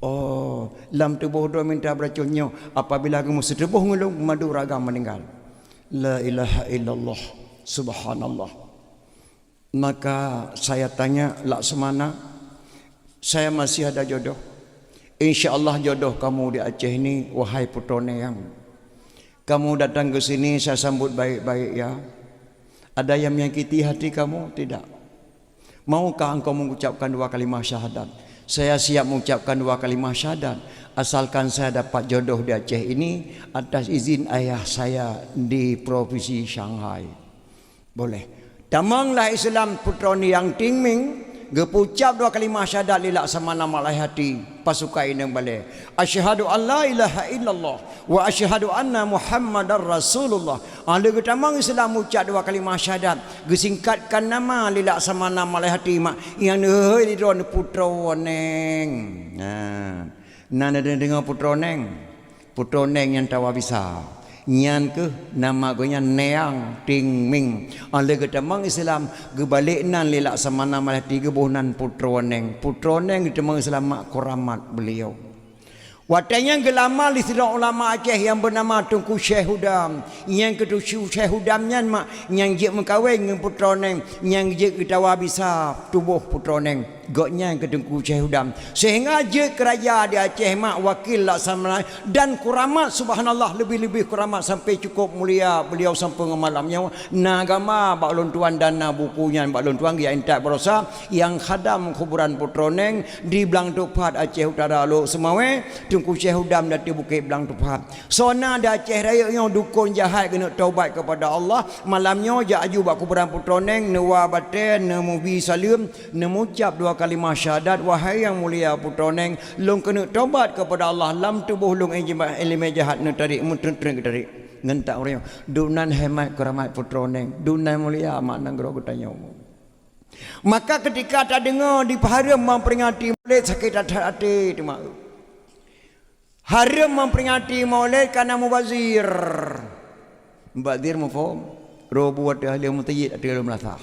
Oh, lam tuboh droe mintra beracun nyoe, apabila geumeuseuteuboh ngon lôn, mandum ragam meninggal. La ilaha illallah, subhanallah. Maka saya tanya Laksamana, "Saya masih ada jodoh?" "Insya Allah jodoh kamu di Aceh ini, wahai putroe Neng. Kamu datang ke sini, saya sambut baik-baik, ya. Ada yang menyakiti hati kamu? Tidak. Maukah engkau mengucapkan dua kalimah syahadat?" "Saya siap mengucapkan dua kalimah syahadat, asalkan saya dapat jodoh di Aceh ini atas izin ayah saya di provinsi Shanghai." Boleh. Tamong lah Islam putroe Neng Ting Ming, geupeucap dua kalimah syahadat lé Laksamana Malahayati, pasukan inong balée. "Asyhadu an la ilaha illallah wa asyhadu anna Muhammadar Rasulullah." Ah, lheueh geutamong Islam, ucap dua kalimah syahadat, geusingkatkan nama lé Laksamana Malahayati mak, nyang neuhôi lé droe putroe Neng. Nah, na neudeungoe putroe Neng. Putroe Neng nyang tawa bisa. Nyan keuh nama geuh nyan Neng Ting Ming. Ah, lheueh geutamong Islam, geubalek nan lé Laksamana Malahayati geuboh nan putroe Neng. Putroe Neng geutamong Islam mak kuramat beliau. Watée nyan geulama lé sidroe ulama Aceh nyang beunama Teungku Syekh Hudam. Nyang keu Teungku Syekh Hudam nyan mak nyang jeuet meukawen ngon putroe Neng, nyang jeuet geutawa bisa tuboh putroe Neng. Gobnyan keu Teungku Syekh Hudam. Sehingga jeuet keu raja di Aceh mak wakil Laksamana dan kuramat, subhanallah, lebih-lebih kuramat sampai cukup mulia beliau sampai ngon malam nyoe. Na gamba bak lôn tuan dan na buku nyan bak lôn tuan geujak intat baroesa nyang khadam kuburan putroe Neng di Blang Tupat, Aceh Utara, Lhokseumawe, Teungku Syekh Hudam di ateueh Bukét Blang Tupat. Soe na di Aceh Rayeuk nyoe dukon jahat keuneuk taubat keupada Allah, malam nyoe jak aju bak kuburan putroe Neng, neuwa batée, neumubi saleuem, neumucab dua kalimah syahadat, "Wahai nyang mulia putroe Neng, lôn keuneuk taubat keupada Allah, lam tuboh lôn iéleumé jahat neutarék, meuteuk-teuk tarék." Ngon tak ureuëng nyoe, "Duek nan horeumat keuramat putroe Neng, duek nan mulia mak nanggroe geutanyoe." Maka keutika tadeungoe dipeuhareuem meuperingati Maulid, sakét that até teuma. Hareuem meuperingati Maulid kana mubazir. Mubazir muphom? Roh bu ateueh ahli meuseujid ateueh ahli meulasah.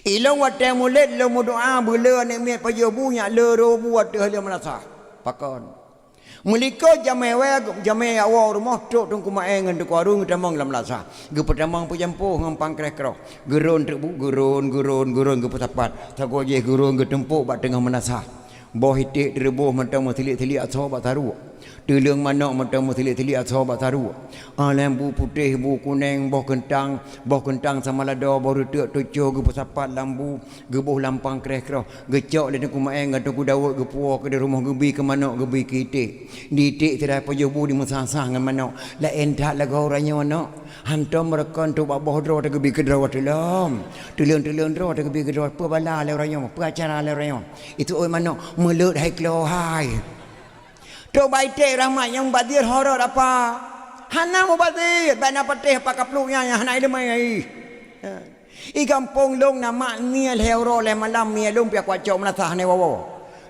Ilôn watée Maulid lôn meudoá beulé aneuk miet pajoh bu nyak le roh bu ateueh ahli meulasah. Pakon? Meulikot jamé wée, jamé awai rumoh trok Teungku Maé ngon Teungku Harun geutamong lam meulasah. Geupeutamong peujampoh ngon pankréh kroh. Geuron teuk bu, geuron, geuron, geuron geupeusapat. Sagoe jih geuron geutumpok bak teungoh meulasah. Boh iték teureubôh mantong meusilik-silik asoe bak saruek. Teuleueng manok mantong meusilik-silik asoe bak saruek. Ah, lam bu putéh, bu kuneng, boh keuntang, boh keuntang sama lado, boh reuteuk tucoh geupeusapat lam bu, geuboh lam pankréh kroh, geucok lé Teungku Maé ngon Teungku Daud, geupuwoe keu di rumoh, geubi keu manok, geubi keu iték. Di iték sira pajoh bu dimeusah-sah ngon manok. Laén that lagoe uroe nyoe, nok. Hantom meureukoh trok bak boh droe teugeubri keu droe teuh lom. Teuleueng-teuleueng droe teugeubri keu droe. Peue bala lé uroe nyoe, peue acara lé uroe nyoe. Itu oi manok, meuleuet hai klo hai. Trok bak iték rahmat nyang mubazir horot apa? Hana mubazir, bak na patéh apa kapluk nyan nyang hana ileumèe. I gampông lôn na mak mie lhèe uroe lhèe malam mie lôn pih kuat cok meulasah hana iwoe-woe.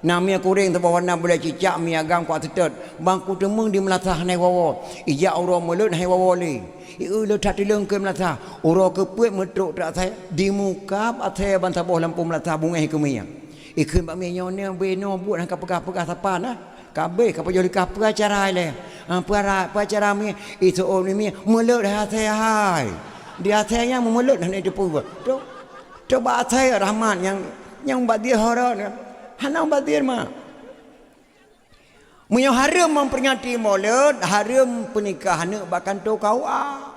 Na mie kuréng saboh warna bulèe cicak, mie agam kuat seutôt, ban kuteumeung di meulasah hana iwoe-woe. Ijak uroe meuleuet hana iwoe-woe lé. Ieu le that teuleueng keu meulasah. Uroe keupeuet meutrok teuk asèe, dimukab asèe ban saboh lampôh meulasah beungèh keu mie. Ikheun bak mie nyoe, "Nyoe beunoe buet hana kapeugah-peugah sapan ah." Ka abéh ka pajoh likah peue acara ilèe. Ah, peue ara-, peue acara mie, iseuôt mie, meuleuet hai asèe hai. Di asèe nyan meuleuet hana iteupeue. Trok, trok bak asèe rahmat nyang, nyang mubazir horot. Hana mubazir mak. Meunyoe hareuem memperingati Maulid, hareuem peunikah aneuk bak kantô K U A.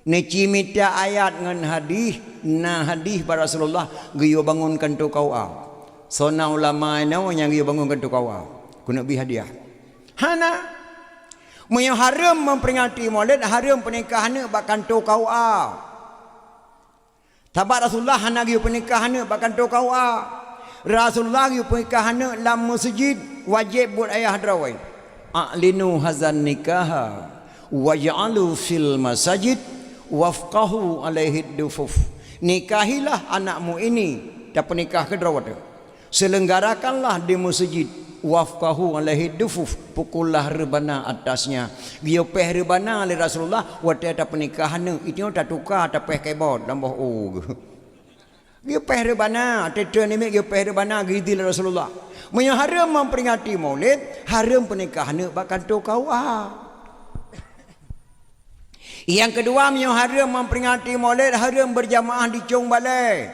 Neuci mita ayat ngon hadih, na hadih bak Rasulullah geuyue bangon kantô K U A. Soe na ulama inoe nyang geuyue bangon kantô K U A keuneuk bri hadiah? Hana. Meunyoe hareuem memperingati Maulid, hareuem peunikah aneuk bak kantô K U A. Sabab Rasulullah hana geuyue peunikah aneuk bak kantô K U A. Rasulullah geuyue peunikah aneuk lam meuseujid, wajéb buet ayah droe. "A'linu hazan nikaha waj'alu fil masajid wafqahu alaihi dufuf." Nikahilah anakmu ini, tapeunikah keudroe teuh. Seulenggarakanlah di meuseujid, wafqahu alaihi dufuf, pukullah reubana atasnya. Geuyue péh reubana lé Rasulullah watée tapeunikah aneuk, itu tatuka tapéh keyboard lam boh u. Geuyue péh reubana, teuteu nimiet geuyue péh reubana geuyue idhin lé Rasulullah. Meunyoe hareuem memperingati Maulid, hareuem peunikah aneuk bak kantô K U A. Nyang keudua, meunyoe hareuem memperingati Maulid, hareuem berjamaah di cong balée.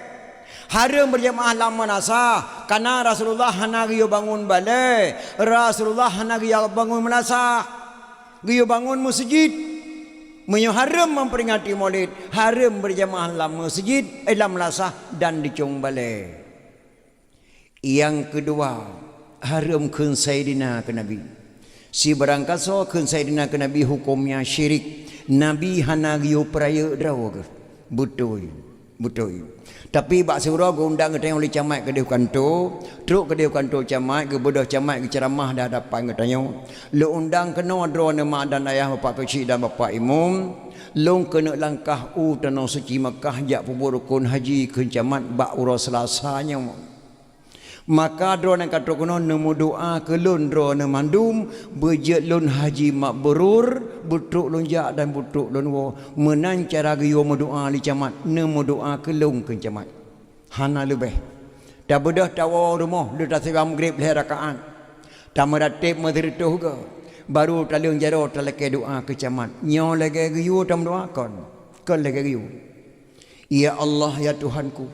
Hareuem berjamaah lam meunasah, karena Rasulullah hana geuyue bangon balée, Rasulullah hana geuyue bangon meunasah, geuyue bangon meuseujid. Meunyoe hareuem memperingati Maulid, hareuem berjamaah lam meuseujid, eh, lam meunasah dan di cong balée. Nyang keudua, hareuem kheun Saidina keu Nabi. Sibarangkasoe kheun Saidina keu Nabi hukömnya syirik. Nabi hana geuyue peurayeuk droe geuh. Beutôi, beutôi. Tapi bak siuroe geuundang geutanyoe lé camat keudeh kantô, trok keudeh kantô camat, geubeudôh camat geuceuramah di hadapan geutanyoe. Lôn undang keunoe droeneuh mak dan ayah, bapak keuchik dan bapak imum. Lôn keuneuk langkah u tanoh suci Makkah jak peubuet rukon haji kheun camat bak uroe Seulasa nyoe. Maka droeneuh ka trok keunoe neumeudoá keu lôn droeneuh mandum, beujeuet lôn haji mabrur, beutrok lôn jak dan beutrok lôn woe. Meunan cara geuyue meudoá lé camat, neumeudoá keu lôn kheun camat. Hana leubeh. Tabeudôh tawoe rumoh, lheueh taseulamat Maghrib lhée rakaat. Tameurateb meusireutôh goe, baru taleueng jaroe talakée doá keu camat. Nyoe lagée geuyue tameudoá kon, kon lagée geuyue. Ya Allah, ya Tuhanku,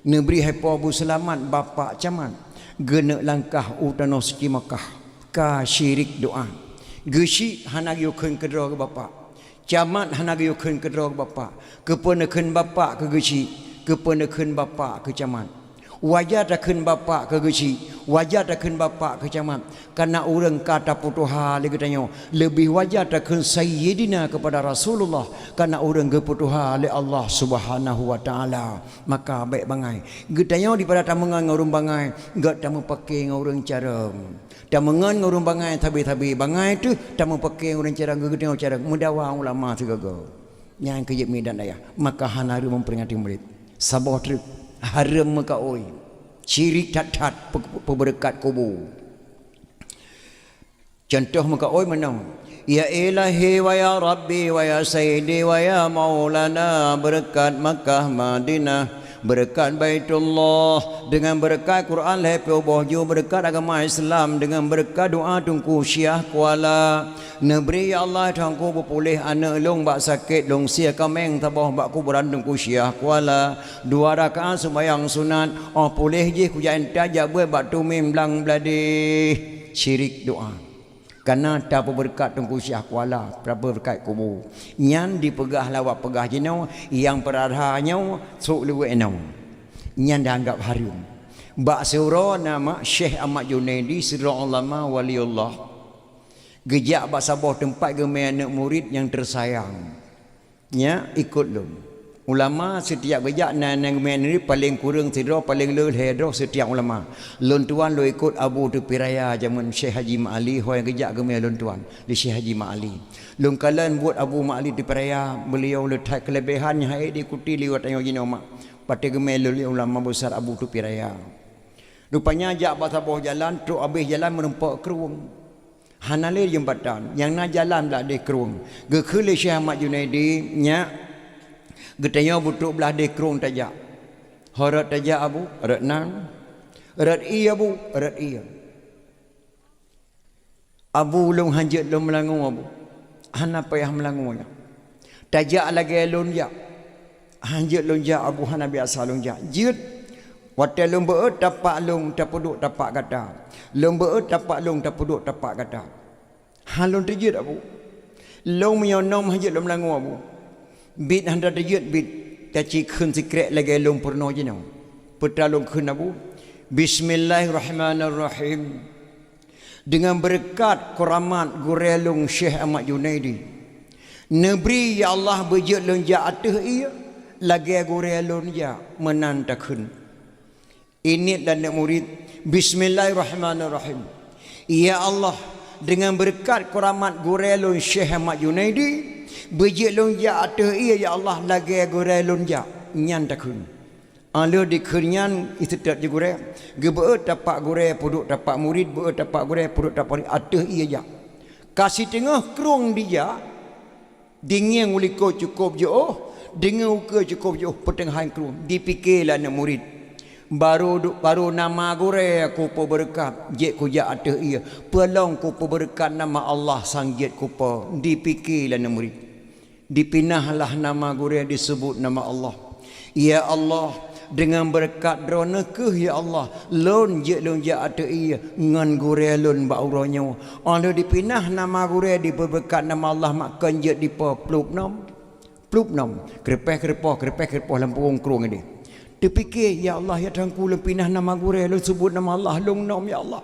neubri hai Po beuseulamat bapak camat, geuneuk langkah u tanoh suci Makkah, ka syirik doá. Geuchik hana geuyue kheun keudroe keu bapak. Camat hana geuyue kheun keudroe keu bapak. Keupeue neukheun bapak keu geuchik? Keupeue neukheun bapak keu camat? Wajar takheun bapak keu geuchik, wajar takheun bapak keu camat. Karena ureuëng ka tapeutuha lé geutanyoe, leubeh wajar takheun Sayyidina keupada Rasulullah, karena ureuëng geupeutuha lé Allah Subhanahu wa Taala. Maka bék bangai. Geutanyoe dipada tameungon ngon ureuëng bangai, gét tameupake ngon ureuëng carông. Tameungon ngon ureuëng bangai sabe-sabe, bangai teuh tameupake ngon ureuëng carông, geutanyoe carông. Meudawa ulama sigoe-goe. Nyan keuh jeuet midan ayah, maka hana hareuem memperingati Maulid. Saboh treuk, hareuem meukaôi, syirik that-that, pe-, peubeureukat kubu. Cuntoh meukaôi meunoe, "Ya Ilahi wa ya Rabbi wa ya Sayyidi wa ya Maulana, beureukat Makkah Madinah, beureukat Baitullah, deungon beureukat Quran lhée ploh boh ju, beureukat agama Islam, deungon beureukat doá Teungku Syiah Kuala." Neubri, ya Allah, Tuhanku, beupuléh aneuk lôn bak sakét, lôn sie kaméng saboh bak kuburan Teungku Syiah Kuala. Dua rakaat sumbayang sunat, óh puléh jih kujak intat jak beuet bak tumim blang bladeh. Syirik doá. Kana tapeubeureukat Teungku Syiah Kuala, tapeubeureukat kubu. Nyan dipeugah lawat peugah jinoe, nyang peurara nyoe sôk luwék inoe. Nyan dianggap hareuem. Bak siuroe na mak Syekh Ahmad Junaidi, sidroe ulama waliullah. Geujak bak saboh teumpat geumé aneuk murit nyang teusayang. Nyak, ikot lôn. Ulama sitiap geujak na, na geumé aneuk murit paleng kureueng sidroe, paleng le lhée droe sitiap ulama. Lôn tuan lôn ikot Abu Teupiraya jameun Syekh Haji Ma'ali, ho nyang geujak geumé lôn tuan lé Syekh Haji Ma'ali. Lôn kalon buet Abu Ma'ali Teupiraya, beuliau le that keuleubehan nyang hana diikuti lé geutanyoe jinoe mak. Watée geumé lôn lé ulama besar Abu Teupiraya. Rupanya jak bak saboh jalan, trok abéh jalan meurumpok krueng. Hana lé jeumbatan, nyang na jalan blah deh krueng. Geukheun lé Syekh Ahmad Junaidi, "Nyak, geutanyoe beutrok blah deh krueng tajak. Ho rot tajak, Abu?" "Rot nan." "Rot ié, Abu?" "Rot ié." "Abu, lôn hanjeuet lôn meulangue, Abu." "Hana payah meulangue nyan. Tajak lagée lôn jak." "Hanjeuet lôn jak, Abu, hana biasa lôn jak." "Jeuet." Watée lôn beuet tapak lôn tapeuduek tapak gata. Lôn beuet tapak lôn tapeuduek tapak gata. Han lôn teujeuet, Abu. Lôn meunyoe nom han jeuet lôn meulangue, Abu. Bit han teujeuet bit, taci kheun sikrek lagée lôn peurunoe jinoe. Peue ta lôn kheun, Abu? Bismillahirrahmanirrahim. Deungon beureukat keuramat gurée lôn Syekh Ahmad Junaidi, neubri, ya Allah, beujeuet lôn jak ateueh ié lagée gurée lôn jak, meunan takheun. Ingat lé aneuëk murit, Bismillahirrahmanirrahim. Ya Allah, deungon beureukat keuramat gurée lôn Syekh Ahmad Junaidi, beujeuet lôn jak ateueh ié, ya Allah, lagée gurée lôn jak, nyan takheun. Óh lheueh dikheun nyan, iseutôt jih gurée, geubeuet tapak gurée peuduek tapak murit, beuet tapak gurée peuduek tapak murit, ateueh ié jak. Ka siteungoh krueng dijak, dingieng u likot cukôp jiôh, deungon ukeue cukôp jiôh, peuteungoh hai krueng, dipike lé aneuëk murit. Barô du-, barô nama gurée kupeubeureukat, jeuet kujak ateueh ié, peue lom kupeubeureukat nama Allah sang jeuet kupo, dipike lé aneuëk murit. Dipinah lah nama gurée, diseubut nama Allah. Ya Allah, deungon beureukat Droeneueh kheueh, ya Allah, lôn jeuet lôn jak ateueh ié ngon gurée lôn bak uroe nyoe. Óh lheueh dipinah nama gurée, dipeubeureukat nama Allah, makheun jeuet dipo, plup nom. Plup nom. Keureupeh-keureupôh, keureupeh-keureupôh lam puwông krueng idéh. Teupike, "Ya Allah, ya Tuhanku, lôn pinah nama gurée, lôn seubut nama Allah, lôn nom, ya Allah.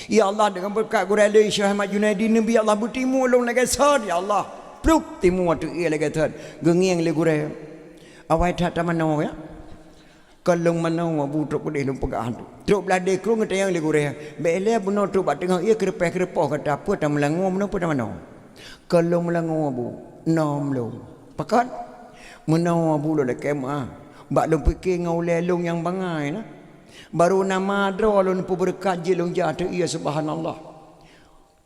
Ya Allah, deungon beureukat gurée lôn Syekh Ahmad Junaidi, neubri, ya Allah, beutimu lôn lagée sot, ya Allah." Plup, timu ateueh ié lagée sot. Geungieng lé gurée. Awai that tamanoe, ya. Kon lôn manoe, Abu, trok keudeh lôn peugah tu. Trok blah deh krueng geutanyong lé gurée. Bék lé bunoe trok bak teungoh ié, keureupeh-keureupôh gata, peue tameulangue bunoe, peue tamanoe? Kon lôn meulangue, Abu, nom lôn. Pakon? Meunoe, Abu, lôn lakée meuáh. Bak lôn pike ngon ulée lôn nyang bangai na. Barô nama droe lôn peubeureukat jeuet lôn jak ateueh ié, subhanallah.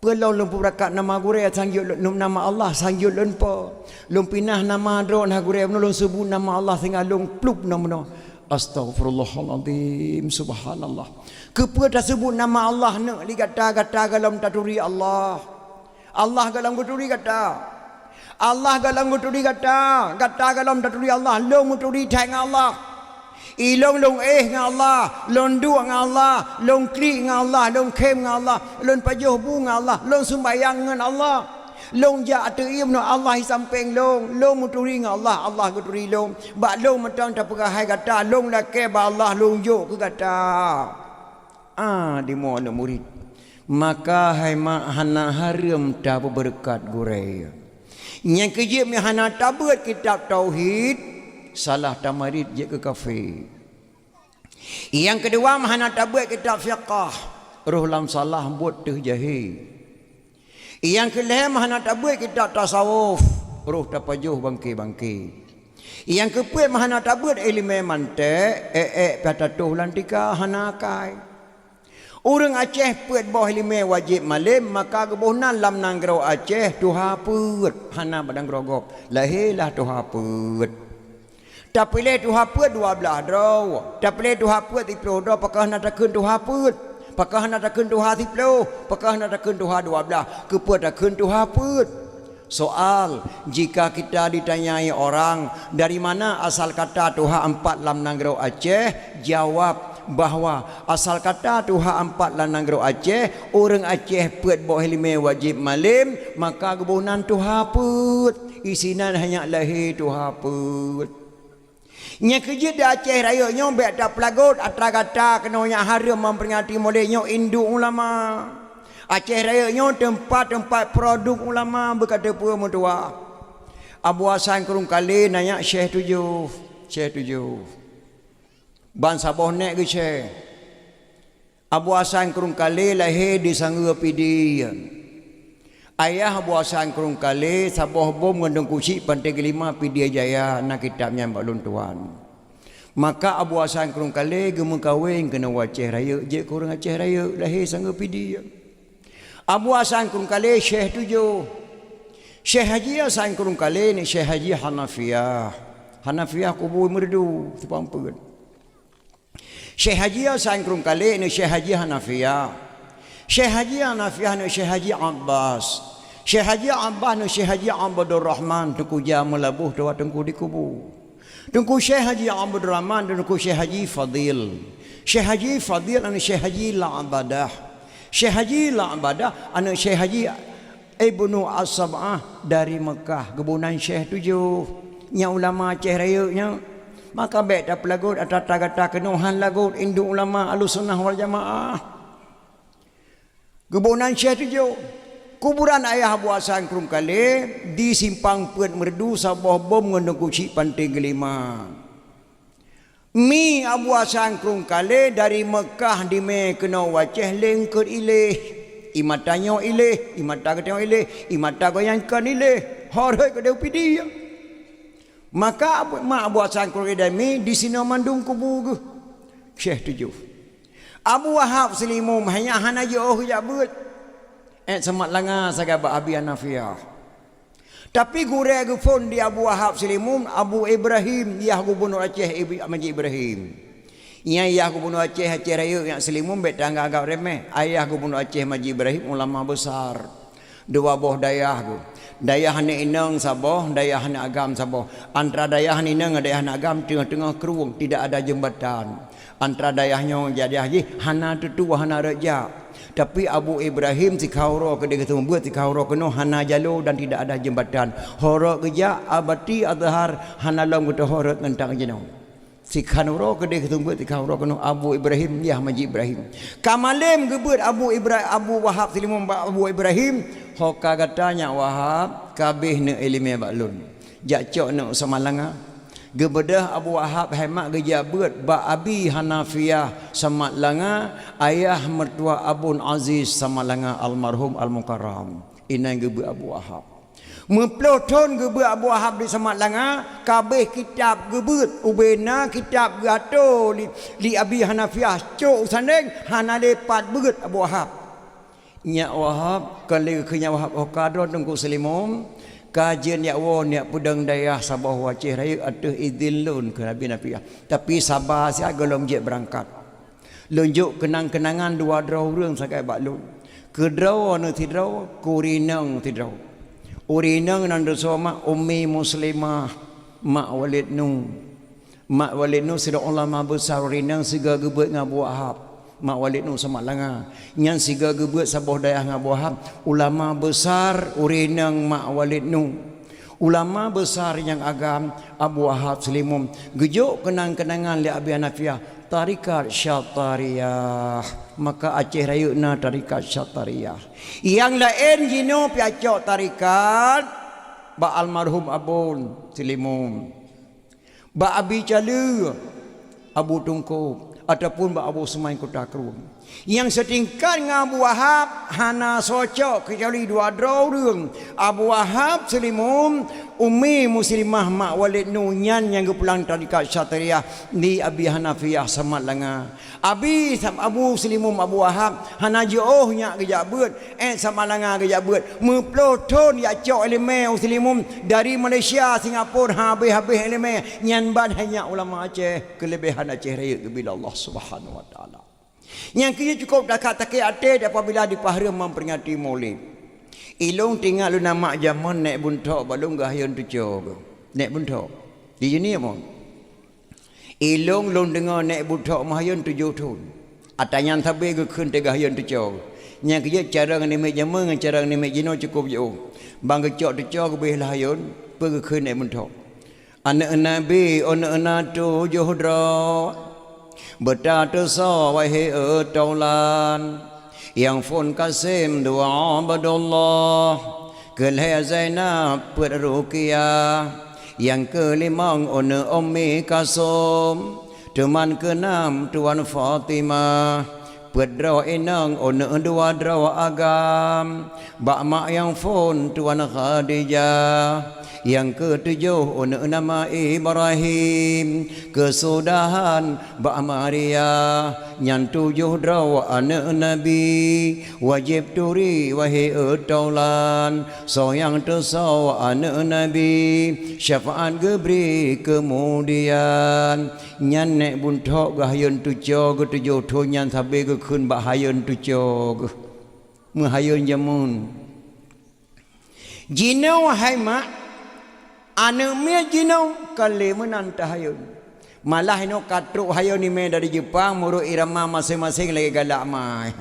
Peue lom lôn peubeureukat nama gurée sang jeuet lôn, nama Allah sang jeuet lôn po. Lôn pinah nama droe na gurée bunoe, lôn seubut nama Allah sehingga lôn plup nom bunoe. Astaghfirullahalazim, subhanallah. Keupeue taseubut nama Allah neuk lé gata, gata gohlom taturi Allah? Allah gohlom geuturi gata. Allah gohlom geuturi gata. Gata gohlom taturi Allah. Lôn meuturi that ngon Allah. Ilôn lôn éh ngon Allah, lôn duek ngon Allah, lôn klik ngon Allah, lôn khém ngon Allah, lôn pajoh bu ngon Allah, lôn sumbayang ngon Allah. Lôn jak ateueh ié bunoe, Allah i sampéng lôn, lôn meuturi ngon Allah, Allah geuturi lôn. Bak lôn mantong tapeugah hai gata, lôn lakée bak Allah lôn jok keu gata. Ah, di mo aneuëk murit. Maka hai mak, hana hareuem tapeubeureukat gurée. Nyang keujeuet, meu hana tabeuet kitab tauhid, salah tamarit jeuet keu kafé. Nyang keudua, meu hana tabeuet kitab fiqah, roh lam salah buet teuh jahé. Nyang keulhée, meu hana tabeuet kitab tasawuf, roh tapajoh bangke-bangke. Nyang keupeuet, meu hana tabeuet iéleumé manték, ék-ék pih tatoh lam tika, hana akai. Ureuëng Aceh peuet boh iéleumé wajéb malém, maka geuboh nan lam nanggroe Aceh tuha peuet, hana bak nanggroe gob, lahé lah tuha peuet. Tapiléh tuha peuet dua blaih droe, tapiléh tuha peuet siplôh droe, pakon hana takheun tuha peuet, pakon hana takheun tuha siplôh, pakon hana takheun tuha dua blaih, keupeue takheun tuha peuet? Soal, jika kita ditanyai orang, "Dari mana asal kata tuha empat lam nanggroe Aceh?" Jawab bahwa asal kata tuha empat lam nanggroe Aceh, ureuëng Aceh peuet boh iéleumé wajéb malém, maka geuboh nan tuha peuet. Isinan hanya lahé tuha peuet. Nyang keujeuet di Aceh Rayeuk nyoe bék tapeulagot atra gata keunoe nyang hareuem memperingati Maulid nyoe induk ulama. Aceh Rayeuk nyoe teumpat-teumpat produk ulama beukateupeue meutuwah. Abu Hasan Krueng Kalé na nyak Syekh Tujoh, Syekh Tujoh. Ban saboh nèk geusyèh. Abu Hasan Krueng Kalé lahé di Sangeue Pidie. Ayah Abu Hasan Krueng Kalé saboh bom ngon Teungku Chik Panté Geulima Pidie Jaya, na kitab nyan bak lôn tuan. Maka Abu Hasan Krueng Kalé geumeukawen keunoe u Aceh Rayeuk, jeuet keu ureueng Aceh Rayeuk, lahé Sangeue Pidie. Abu Hasan Krueng Kalé Syekh Tujoh. Syekh Haji Hasan Krueng Kalé nèk Syekh Haji Hanafiah. Hanafiah kubu Meureudu, Simpang Peuet. Syekh Haji Hasan Krueng Kalé nèk Syekh Haji Hanafiah. Syekh Haji Hanafiah nèk Syekh Haji Abbas. Syekh Haji Abbas nèk Syekh Haji Abdul Rahman, Teungku Jah Meulaboh, tuha Teungku dikubu. Teungku Syekh Haji Abdul Rahman dan Teungku Syekh Haji Fadil. Syekh Haji Fadil aneuk Syekh Haji La'badah. Syekh Haji La'badah aneuk Syekh Haji Ibnu As-Sab'ah dari Mekah, geuboh nan Syekh tujoh. Nyan ulama Aceh Rayeuk nyan. Maka bék tapeulagot ata gata keunoe han lagot induk ulama Ahlussunnah wal Jamaah. Geuboh nan Syekh tujoh. Kuburan ayah Abu Hasan Krueng Kalé di Simpang Peuet Meureudu saboh bom ngon Teungku Chik Panté Geulima. Mi Abu Hasan Krueng Kalé dari Mekah dimé keunoe u Aceh lé eungkôt iléh. Ie mata nyoe iléh, ie mata geutanyoe iléh, ie mata goyang kon iléh. Horot keudéh u Pidie. Maka Abu, ma Abu Hasan Krueng Kalé dari mi disinoe mandum kubu geuh. Syekh tujoh. Abu Wahab Seulimeum hanya hana jiôh jak beuet. Ék seumat langa sagai bak Abi Hanafiah. Tapi gurée geuphon di Abu Wahab Seulimeum, Abu Ibrahim, yah gubunur Aceh Ibi-, Maji Ibrahim. Nyan yah gubunur Aceh, Aceh Rayeuk nyan Seulimeum bék tanggap-anggap remeh. Ayah gubunur Aceh Maji Ibrahim ulama besar. Dua boh dayah geuh. Dayah aneuk inong saboh, dayah aneuk agam saboh. Antara dayah aneuk inong ngon dayah aneuk agam teungoh-teungoh krueng, tidak ada jeumbatan. Antara dayah nyoe jak dayah jih hana teutu, hana rot jak. Tapi Abu Ibrahim sikhan uroe keudéh geuseumeubeuet, sikhan uroe keunoe hana jalo dan tidak ada jeumbatan. Horot geujak Abati Azhar hana lom geuteuhorot ngon tangieng jinoe. Sikhan uroe keudéh geuseumeubeuet, sikhan uroe keunoe Abu Ibrahim, yah Maji Ibrahim. Ka malém geubeuet Abu Ibra-, Abu Wahab Seulimeum bak Abu Ibrahim, ho ka gata nyak Wahab, ka abéh neuk iéleumé bak lôn. Jak cok neuk Samalanga. Geubeudôh Abu Wahab hai mak geujak beuet bak Abi Hanafiah Samalanga, ayah meutuah Abun Aziz Samalanga almarhum Al-Mukarram. Inan geubeuet Abu Wahab. Meuploh thon geubeuet Abu Wahab di Samalanga, ka abéh kitab geubeuet, ubé na kitab geuatô lé, lé Abi Hanafiah cok u Sandeng, hana lé pat beuet Abu Wahab. Nyak Wahab, kon lé geukheun nyak Wahab, oh ka droe Teungku Seulimeum, ka jeuet nyak woe nyak peudong dayah saboh u Aceh Rayeuk ateueh idhin lôn kheun Abi Hanafiah. Tapi saba siat gohlom jeuet beurangkat. Lôn jok keunang-keunangan dua droe ureuëng sagai bak lôn. Keudroe neusidroe, keu ureuëng inong sidroe. Ureuëng inong nan deusoe mak Ummi Muslimah, mak Walid Nu. Mak Walid Nu sidroe ulama besar ureuëng inong sigoe geubeuet ngon Abu Wahab. Mak Walid Nu Samalanga. Nyan sigoe geubeuet saboh dayah ngon Abu Wahab. Ulama besar ureuëng inong mak Walid Nu. Ulama besar nyang agam Abu Wahab Seulimeum geujok keunang-keunangan lé Abi Hanafiah, tarekat Syatariyah. Maka Aceh Rayeuk na tarekat Syatariyah. Nyang laén jinoe pih cok tarekat bak almarhum Abon Seulimeum. Bak Abi Caleue, Abu Teungku, ataupun bak Abu Sumai Kuta Krueng. Nyang seutingkat ngon Abu Wahab hana socok keucuali dua droe ureuëng, Abu Wahab Seulimeum, Ummi Muslimah mak Walid Nu nyan nyang geupulang tarekat Syatariyah di Abi Hanafiah Samalanga. Abi Sam-, Abu Seulimeum Abu Wahab hana jiôh nyak geujak beuet, ék Samalanga geujak beuet. Meuploh thon jak cok iéleumé u Seulimeum dari Malaysia, Singapura, habéh-habéh iéleumé. Nyan ban hai nyak ulama Aceh, keuleubehan Aceh Rayeuk geubila Allah Subhanahu wa Taala. Nyang keu jeuet cukôp takak-takée até apabila dipahreuem memperingati Maulid. Ilôn teuingat lôn na mak jameun Nèk Bunthok bak lôn geuhayôn tuco geuh. Nèk Bunthok. Di jeunieb mon. Ilôn lôn deungoe Nèk Bunthok meuhayôn tujoh thon. Ata nyan sabe geukheun teuga hayôn tuco. Nyang keu jeuet carông namiet jameun ngon carông namiet jinoe cukôp jiôh. Ban geucok tuco geubeh lheuh hayôn, peue geukheun Nèk Bunthok. Aneuëk Nabi, aneuëk na tujoh droe, beutateusoe wahé e taulan. Nyang phôn Kasem dua Abdullah, keu lhèe Zainab peuet Ruqyah, nyang keulimong aneuëk Ummi Kasum, teuman keunam Tuan Fatimah, peuet droe inong aneuëk dua droe agam, bak mak nyang phôn Tuan Khadijah, nyang keutujoh aneuëk nama Ibrahim, keusudahan bak Maria, nyan tujoh droe aneuëk Nabi, wajéb turi wahé e taulan, soe nyang teusoe aneuëk Nabi, syafaat geubri keumudian. Nyan Nèk Bunthok geuhayôn tuco geutujoh thon nyan sabe geukheun bak hayôn tuco geuh. Meuhayôn jameun. Jinoe hai mak, aneuëk miet jinoe ka lé meunan tahayôn. Malah inoe ka trok hayeuen imé dari Jepang, meunurot irama maséng-maséng lagée galak mai.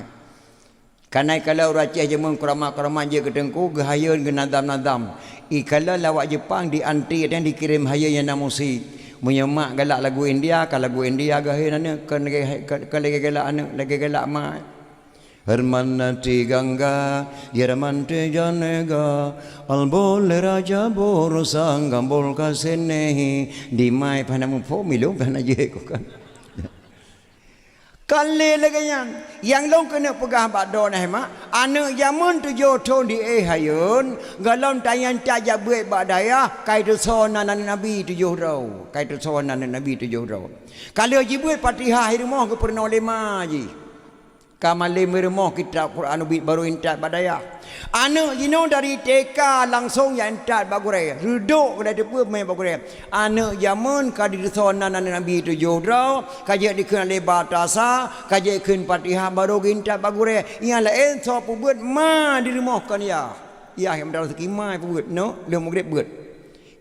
Kareuna ikalon ureuëng Aceh jameun keuramat-keuramat jeuet keu teungku, geuhayeuen geunadam-nadam. Ikalon lawak Jepang di anti dan dikirém hayeuen nyang na musik. Meunyoe mak galak lagu India, ka lagu India geuhayeuen aneuëk, kon lagée, kon, kon lagée galak aneuëk, lagée galak mak. Herman nati gangga, yerman te janega, albol raja borosang gambol kasenehi, di mai pada mupo milong pada jeko kan. Kan lé lagée nyan, nyang lôn keuneuk peugah bak droeneuh mak, aneuëk jameun tujoh thon di éh hayeuen, gohlom tanyan tajak beuet bak dayah, kai teusoe nan aneuëk Nabi tujoh droe, kai teusoe nan aneuëk Nabi tujoh droe. Ka lheueh jibeuet Fatihah i rumoh geupeurunoe lé ma jih. Ka malem i rumoh kitab Quran ubit barô intat bak dayah. Aneuëk jinoe dari T K langsong jak intat bak gurée, reudok keudai teupeu mé bak gurée. Aneuëk jameun ka diteusoe nan aneuëk Nabi tujoh droe, ka jeuet dikheun alé ba ta sa, ka jeuet kheun Fatihah barô geuintat bak gurée. Nyang laén soe peubeuet ma di rumoh kon yah. Yah nyang meudarah teuki ma peubeuet, no, lheueh mugreb beuet.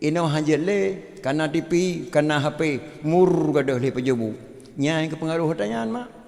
Inoe han jeuet lé, kana T V, kana H P, mur gadôh lé pajobu. Nyan keupeungaroh tanyan mak.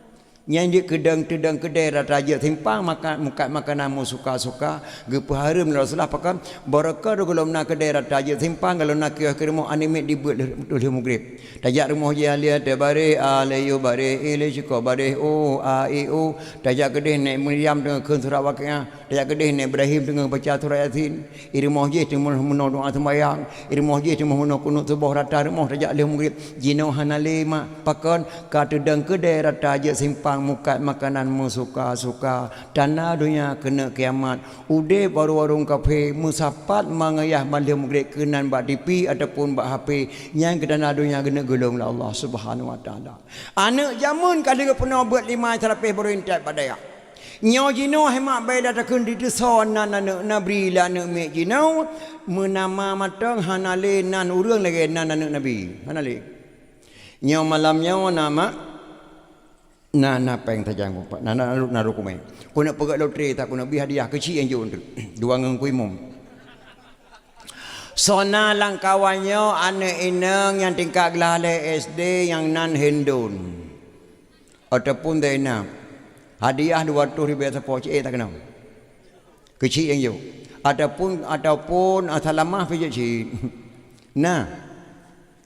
Nyan jeuet keu dang teudang keudée rata jeuet simpang maka, mukat makanan meusuka-suka, geupeuhareuem lé Rasulullah pakon, barokah gohlom na keudée rata jeuet simpang, gohlom na kios keu rumoh aneuëk miet dibeuet lheueh, lheueh mugreb. Tajak rumoh jih ahli teubareh, a lé yue bareh, i lé syukoe bareh, u a i u. Tajak keudeh Nek Maryam teungoh kheun surat Waqiah, tajak keudeh Nek Ibrahim teungoh baca surat Yasin. I rumoh jih teungoh meunoe doa seumayang, i rumoh jih teungoh meunoe kunut suboh rata rumoh tajak lheueh mugreb. Jinoe hana lé mak, pakon ka teudang keudée rata jeuet simpang mukat makanan meusuka-suka. Tanda donya keuneuk kiamat, udeb warong-warong kafe, meusapat mangeuyah ban lheueh mugreb keunan bak T V ataupun bak H P, nyan keu tanda donya keuneuk geulong lé Allah Subhanahu Wa Taala. Aneuëk jameun ka lheueh geupeunoh beuet lima seurapéh barô intat bak dayah. Nyoe jinoe hai mak bai dah takheun diteusoe nan aneuëk Nabi lé aneuëk miet jinoe, meunama mantong hana lé nan ureuëng lagée nan aneuëk Nabi. Hana lé. Nyoe malam nyoe na mak, na, na péng tajang, na, na, na, na rukumé. Keuneuk peugét lotre, tak keuneuk bi hadiah keuchik nyang jok dua ngon kuimum. Soe na lam kawan nyoe aneuëk inong nyang tingkat glah lhée S D nyang nan Hindun ataupun Zainab, hadiah dua ratus ribée sapo cit, eh, tak keunong. Keuchik nyang jok. Ataupun, ataupun, ah, Salamah pih jok cit. Nah,